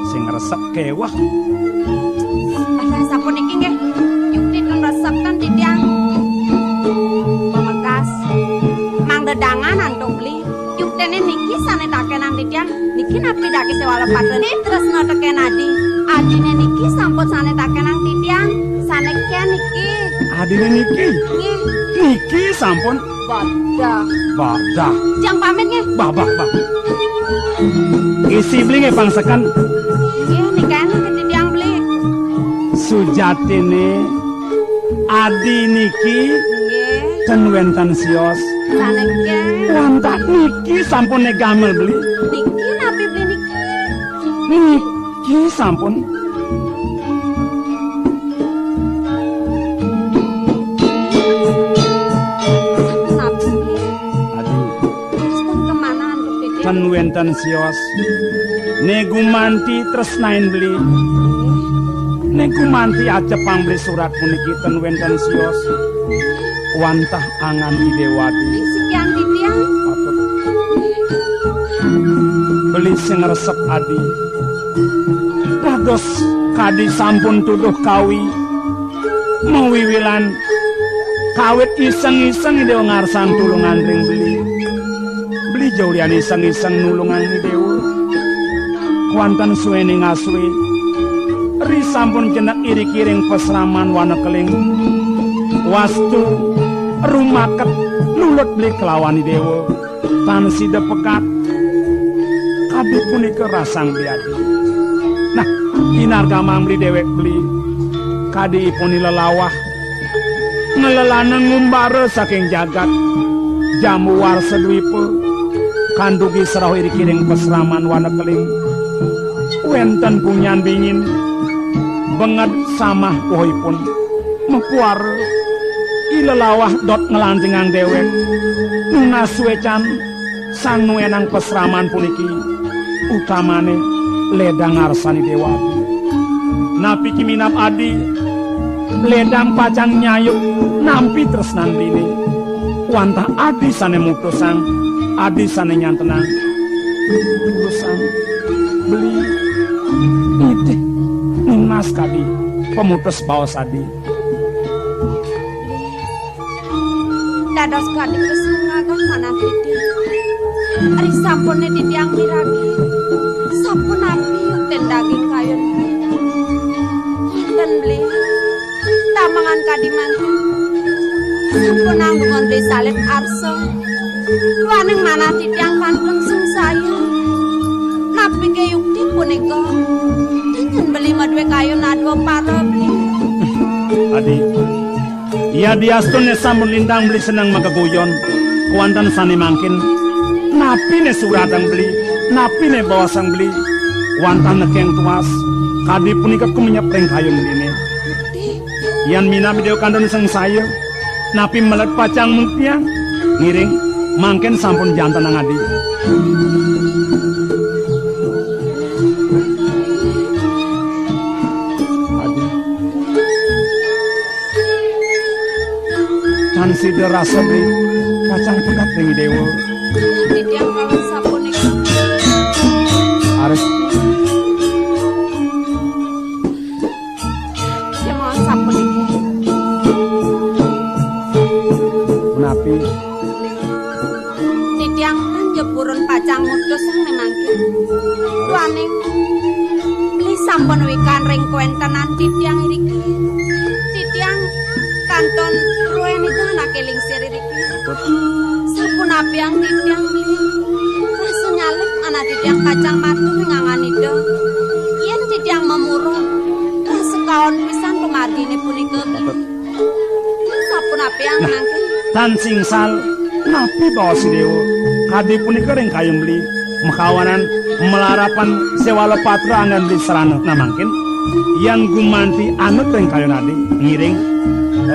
sing ngresep kéweh. Alah, sapuniki nggih. Yukti ten ngresep ten titiang. Pamekas. Mang dedangan antuk Beli. Yuktené niki sané takenang titiang. Niki napi daki séwala pateni tresna tekén adi. Adiné niki sampun sané takenang titiang. Sané kén niki. Adiné niki? Nggih. Niki sampun. Badah. Badah. Jang pamit nggih. Bah, bah, bah. Isi Beli nggih pangsekan. Nggih, nikané titiang Beli. Sujatiné adi niki. Nggih. Ten wénten sios. Sané kén. Wantah niki sampun né gamel Beli. Niki napi Beli niki? Niki sampun. Sampun. Adi. Terus pun kemana antuk titiang? Ten wénten sios. Né gumanti tresnain Beli. Né gumanti acepang Beli surat puniki ten wénten sios. Wantah angan Idéwati. Sikian titiang. Patut. Beli sing ngresep adi. Dados kadi sampun tuduh kawi. Mawiwilan kawit iseng-iseng Idéwa ngarsang tulungan ring Beli. Beli ja ulian iseng-iseng nulungang Idéwa. Kuanten suwéning asuwé, ri sampun jenek iriki ring pasraman Wanakeling. Wastu rumaket lulut Beli kelawan Idéwa. Tan sida pegat. Kadi punika rasang Beli adi. Nah, inargamang Beli déwék Beli. Kadi ipun lelawah nglelana ngumbara saking jagat Jambu Warsa Dwipa, kandugi serauh iriki ring pasraman Wanakeling. Wénten punyan bingin, benged samah wohipun. Mapuara, i lelawah dot nglantingang déwék, nunas suécan, sang nuénang pasraman puniki, utamané lédang ngarsani Déwati. Napi kiminab adi, lédang pacang nyayuk nampi tresnan Beliné. Wantah adi sané mutusang, adi sané nyantenang. Mutusang Beli. Idih, nunas kadi pamutus baos adi. Dados kadi kesungagang manah titiang. Ari sampuné titiang miragi, sapunapi ten daging kayun. Ten Beli, tamangan kadi mangkin. Sapunang dungan Beli salit arsa. Duaning manah titiang kantun sungsaya. Napi ké yukti punika? Tengen Beli madué kayun adua para Beli. Adi, yadiastun né sampun lintang Beli seneng mageguyon, kuanten sané mangkin, napiné suratang Beli, napiné baosang Beli, wantah nekeng tuas, kadi punika kumenyep ring kayun Beliné. Yan minab Déwa kantun sungsaya, napi melet pacang muktiang? Ngiring, Mangkin sampun jantenang, Adi. Adi. Tan sida rasa, Bli, pacang pegat ring Déwa. Titiang kawon sapunika. Ares. Kemawon sapuniki. Punapi? Titiang tan jepurun pacang mutus sang mangkin. Duaning Bli sampun wikan ring kawéntenan titiang iriki. Titiang kantun ruwén Ida anaké lingsir iriki. Sapunapiang titiang Bli? Rasa nyalip anak titiang pacang matur ring anggan Ida. Yén titiang mamurub, rasa kaon pisan pamarginé punika Bli. Sapunapiang mangkin? Tan singsal, napi baos Déwa? Kadi punika ring kayun Beli, makawanan malarapan séwala patra anggan Beli sarana. Nah, mangkin, yan gumanti anut ring kayun adi, ngiring.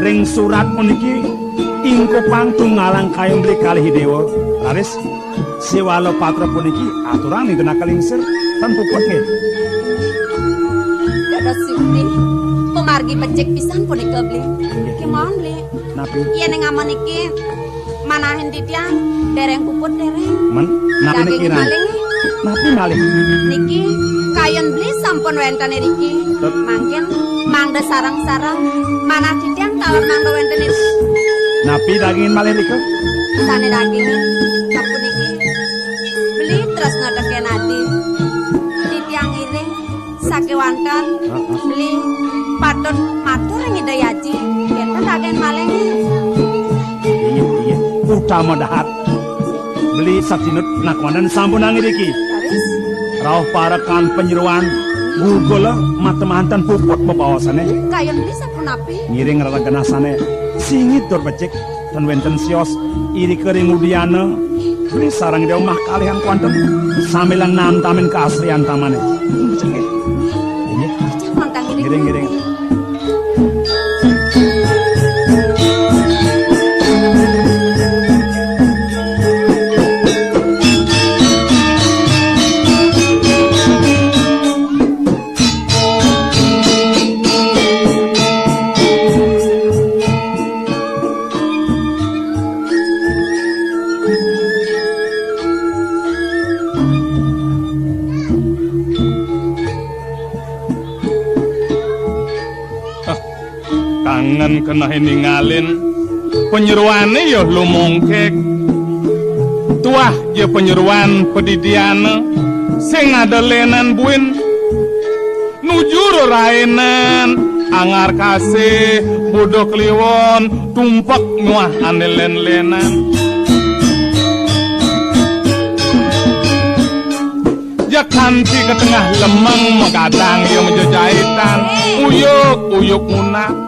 Ring surat puniki, ingkupang tunggalang kayun Beli kalih Déwa. Raris, Siwala patra puniki aturang ning genah kalingsir, tan puput nggih. Dados Siti, pamargi becik pisan punika, Bli. Nggih. Kémaon, Bli. Napi? Yén ing amen iki manahin titiang, dereng puput, dereng. Men, napi niki, Ran? Daging malih. Napi malih? Niki kayun Bli sampun wénten iriki. Tut. Mangkin mangda sareng-sareng manah titiang kawon mangda wénten iriki. Napi dagingin malih nika? Sané dagingin sapuniki. Beli tresna tekén adi. Titiang ngiring sakéwanten. Heeh. Beli patut matur ring Ida Aji. Kénten dagingin malih. Inggih, inggih. Utama dahat. Beli satinut nak wénten sampunang iriki. Raris? Rauh parekan panyeroan gugul matemanten puput bebaosané. Kayun Beli sapunapi? Ngiring rara genah sané singit tur becik, tan wénten sios irika ring udiana. Beli sareng Déwa mah kalihan kuanten samilang namtamin kaasrian tamané. Becik nggih. Inggih. Ngiring, ngiring. Kangen kenehé ningalin panyeroané ya lumongkek. Tuah ja panyeroan padidiana sing ada lénan buin. Nuju rerainan, anggar kasih, Buda Kliwon, tumpek nuah ané lén-lénan. Jak kanti ka tengah lemeng magadang ya majejaitan. Uyuk, uyuk munah.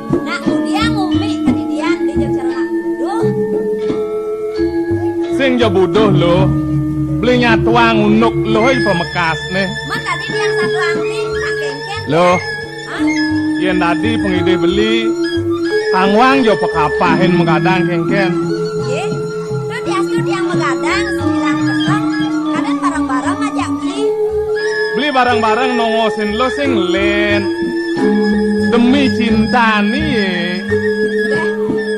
Nak ngudiang ngumbi kadidian di jog sareng nak buduh. Sing ja buduh, Luh. Beli nyatuang unduk Luh i pamekasné. Mén dadi tiang satuang di nak kénkén. Luh. Hah? Yén dadi pangidih Beli, tangwang ja pakapahin magadang kénkén. Nggih. Tur diastu tiang magadang, sambilang peteng, kadén bareng-bareng ajak Beli. Beli bareng-bareng nongosin Luh sing lén. Demi cinta ni, yé. Béh,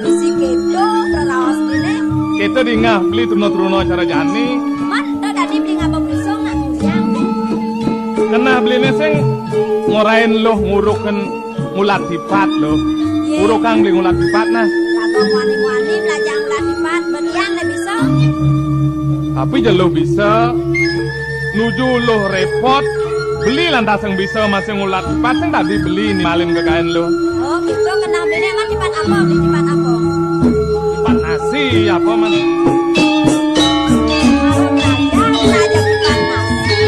bisi kéto praraos dini. Kéto dingeh Beli truna-truna cara jani. Mén, to dadi Beli ngaba blisung nak ngudiang. Keneh Beliné sing ngorahin Luh ngurukin ngulat tipat, Luh. Yé. Urukang Beli ngulat tipat, nah. Laga muani-muani belajar ngulat tipat, betiang dah bisa. Tapi ja Luh bisa, nuju Luh répot, Beli lantas sing bisa masih ngulat tipat, sing dadi Beli nimalin gegaén Luh. Oh, gitu. Keneh Beliné mah tipat apa? Beli tipat apa? Tipat nasi, apa, Mas? Kalau belajar, belajar tipat nasi.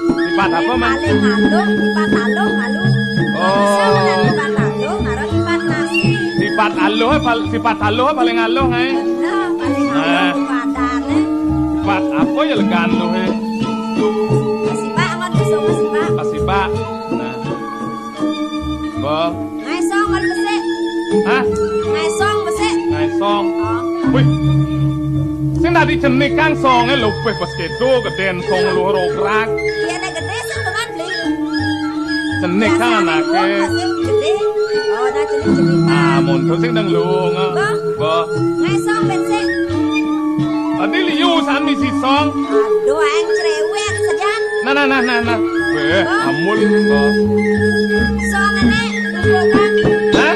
Tipat apa, Mas? Paling aluh, tipat aluh, aluh. Oh. Bisa benar tipat aluh, ngaran tipat nasi. Tipat aluh, eh, pal-, tipat aluh paling aluh, eh. Nah, paling aluh, nah. Tipat, eh. Tipat apa ya legan Luh, eh? Kasibak, amat bisa kasibak. Kasibak. Nah. Bo. Ngaisong kalau besik. Hah? Ngaisong besik. Ngaisong. Oh. Apa Sing dadi cenik kang songé lupih pas kéto gedén song luhur ograk. Iya, nek gedé sing teman beli. Cenik kang anaké. Gedé. Oh, nah, cenik-cenik. Ah, monto sing dang luung. Bah. Bah. Ngai song ben sik. Tadi liu san misi song. Aduh, aeng cerewet saja. Nah, nah, nah, nah, nah. Wéh, amul. Bah. Song ené. Hah?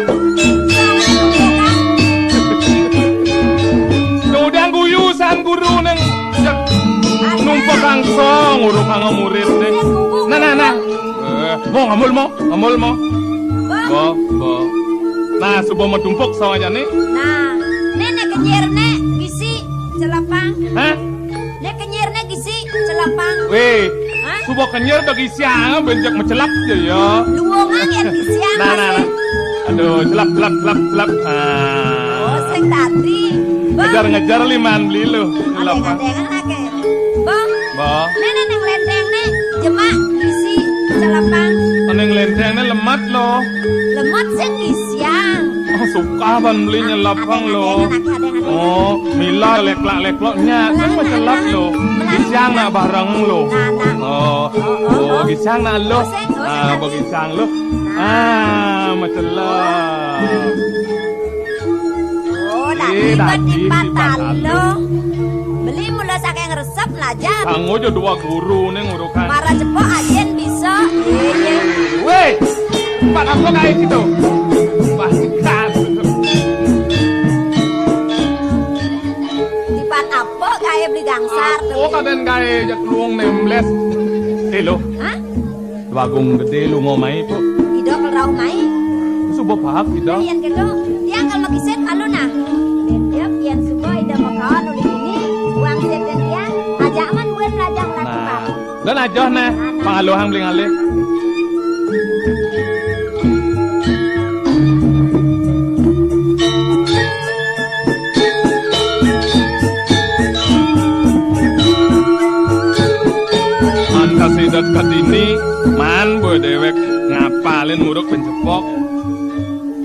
Dodang guyu san guru ning numpuk kang song uruk kang murid deh. Nah, nah, nah. Eh, mo ngamul mo, ngamul mo. Bo, bo. Nah, suba mo tumpuk song aja nih. Nah, né né kenyir né gisi celepang. Hah? Né kenyir né gisi celepang. Wéh, hah? Suba kenyir da gisiang, benjek mecelap aja ya. Luungan yén gisiang. Nah, nah, nah. Aduh, celap, celap, celap, celap. Ah. Oh, sing tadi. Ngejar-ngejar liman beli lu. Celap. Adeng-adengan aké. Bo. Bo. Né né ning lénténg né jemak gisi celepang. Ning lénténg né lemat lo. Lemat sing gisiang. Oh, suka ban beli nyelap kang lo. Oh, mila leklak-leklok nya, kan mecelap lo. Gisiang nak bareng lo. Oh, oh, gisiang nak lo. Ah, bo gisiang lo. Ah, mecelap. Oh, dadi tipat lo. Beli mula saking resep lajar. Kang ojo dua guru ning urukan. Para cepok ajén bisa. Iya, iya. Wéh, tipat apa kaé gitu? Bahkan. Tipat apa kaé beli gangsar? Apa kadén kaé jak luung nembles. Eh, lo. Hah? Bagong gedé lu ngomai, Pok. Ida kal rauh mai. Suba pahak, Ida. Yén kéto, tiang kal makisit malu nah. Yén tiap, yén suba Ida makaon uli dini, wangsit dén tiang, ajak man buin melajah lagi, Pak. Nah, dan ajoh nah, pangaluhang beli ngalih. Antas Ida kadini, man boya déwék ngapalin muruk pencepok.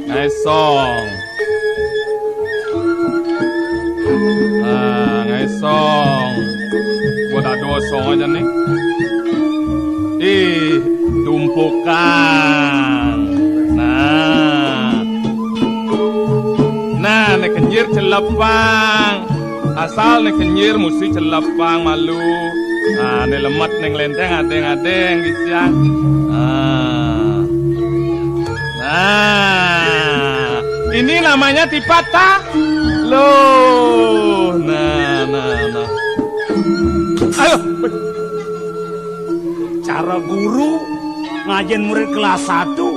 Ngaé song. Ah, ngaé song. Buat aduh song aja nih. Ih, tumpukan. Nah. Nah, né kenyir celepang. Asal né kenyir musti celepang malu. Nah, né lemet ning lénténg adéng-adéng gisiang. Nah. Nah, ini namanya tipat ta? Loh, nah, nah, nah. Ayo. Cara guru ngajin murid kelas satu,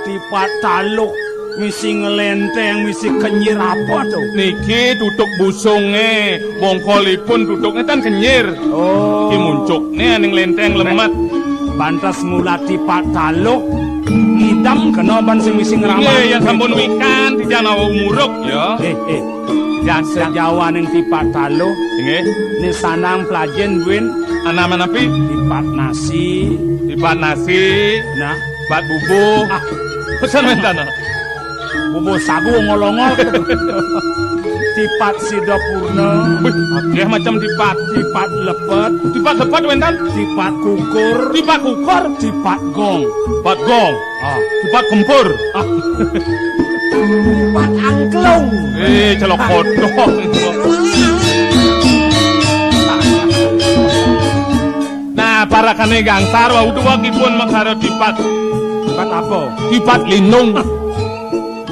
tipat taluk, misi ngelénténg, misi kenyir apa to? Niki tutuk busungé, bongkolipun tutukné tan kenyir. Oh. Ki muncukné aning lénténg lemet. Pantes mula tipat taluk, ngidam kena ban sing misi ngramani. Nggih, yén sampun wikan, titiang nawa umuruk, ya. Eh, eh. Jan, jan. Sajawaning tipat taluh. Inggih. Nisanang pelajin buin. Anaman napi? Tipat nasi. Tipat nasi. Nah. Tipat bubuh. Ah. Pesan wénten. Bubuh sagu ongol-ongol. Tipat sida purna. Wih, akéh macam tipat. Tipat lepet. Tipat lepet wénten. Tipat kukur. Tipat kukur. Tipat gong. Tipat gong. Ah, tipat kempur. Ah. Tipat angklung. Eh, celok kodok. Nah, parakané gangsar wau duwagipun mengkara tipat. Tipat apa? Tipat lindung.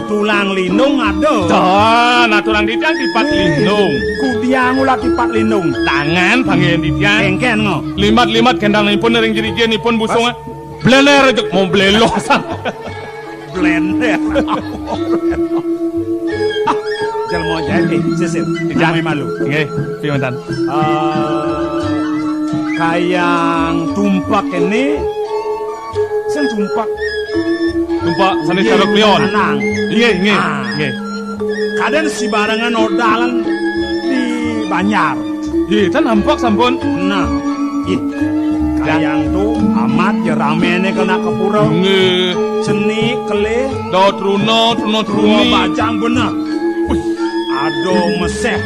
Tulang lindung ada. Dah, nah tulang titiang tipat lindung. Kudiang ulah tipat lindung. Tangan panggihin titiang. Kéngkén ngo. Limat-limat kéndangipun ring jerijenipun busung. Blener aja mau blelosan. Blener. Jelema jahit, eh, sisil. Jangan malu. Nggih, piye wénten? Eh, kayang tumpak ini, sing tumpak. Tumpak sané cara klion. Anang. Nggih, nggih, nggih. Kadén sibarengan odalan di banjar. Nggih, tan nampek sampun. Nah, ih. Kayang tu amat ya raméné kena ke pura. Nggih. Seni, kelih. Da truna, truna, truni. Bajang bener. Wih. Ada meseh,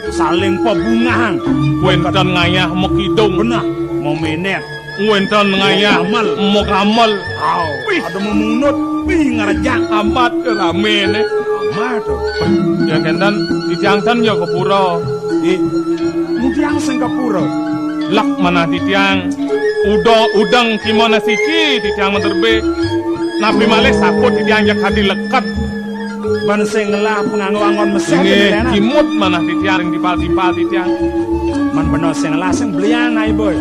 saling pabungahang. Wénten ngayah makidung. Benah, mamenet. Wénten ngayah makamel. Aw, wih, ada mamunut, wih, ngarejak. Amat raméné. Amat to. Ya kénten, titiang ten ya ka pura. Ih, ngudiang sing ka pura. Lek manah titiang, uda-, udeng kimana siki titiang maderbé. Napi malih saput titiang jak kadi leket. Ban sing ngelah panganggo anggon meseh. Nggih, kimut manah titiang ring timpal-timpal titiang. Man bena sing ngelah sing belian, ai boy.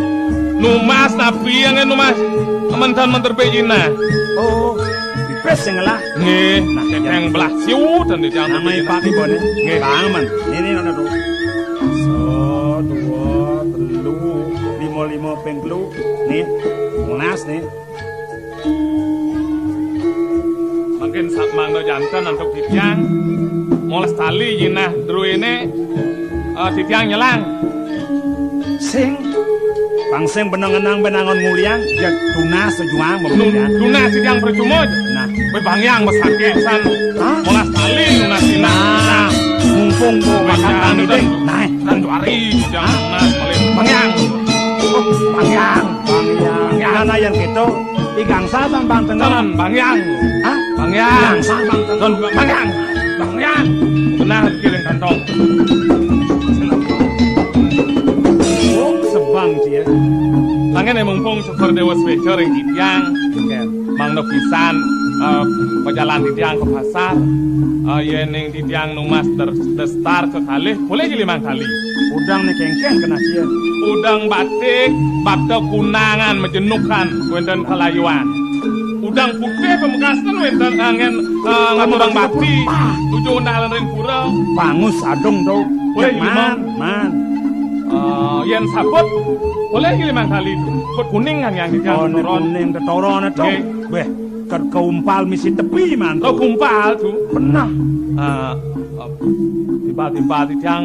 Numbas napi ya nggih numbas? Amen tan maderbé jinah. Oh, pipis sing ngelah. Nggih, nah, teteng belah siu dan titiang maderbé jinah. Nggih. Bang man. Ini nana tuh. So, dua, telu, lima, lima, ping telu. Nih, molas nih. Mangkin sa-, mangda janten antuk titiang. Molas tali jinah druéné, eh, titiang nyelang. Sing, pang sing benengenang benangon nguliang, ya tunas sejuang. Nu-, tunas titiang percuma. Nah. Bé bangyang besakésan. Hah? Molas tali nunas jinah. Nah, mumpung kok makan tani ding. Nah, Tan juari, jangan malih. Bangyang. Oh, bangyang. Bangyang. Bangyang. Nah, nah, yang gitu, i gangsal tan bang tengen. Tan, bangyang. Hah? Bangyang. Gangsal bang tengen. Tan, bangyang. Bangyang. Benah kiring kantong. Oh, sebang dia. Tangan mumpung syukur Déwa Swéca ring titiang. Oke. Mangda pisan, eh, pajalan titiang ka pasar. Eh, yéning titiang numbas der-, destar kekalih, polih ja limang tali. Udeng né kéngkén keneh sia. Udeng batik, bata kunangan majenukan, wénten kalayuan. Udeng putih pamekasné wénten anggén, eh, ngan udeng batik. Nuju undalan ring pura. Bangus adung to. Polih ja limang. Man, man. Eh, yén sabut, polih ja limang tali. Sabut kuning kan yang titiang. Oh, né ketoron. Kuning ketoron to. Nggih. Béh, ket kaumpal misi tepi, man. Oh, kumpal to. Benah. Eh, eh, timpal-timpal titiang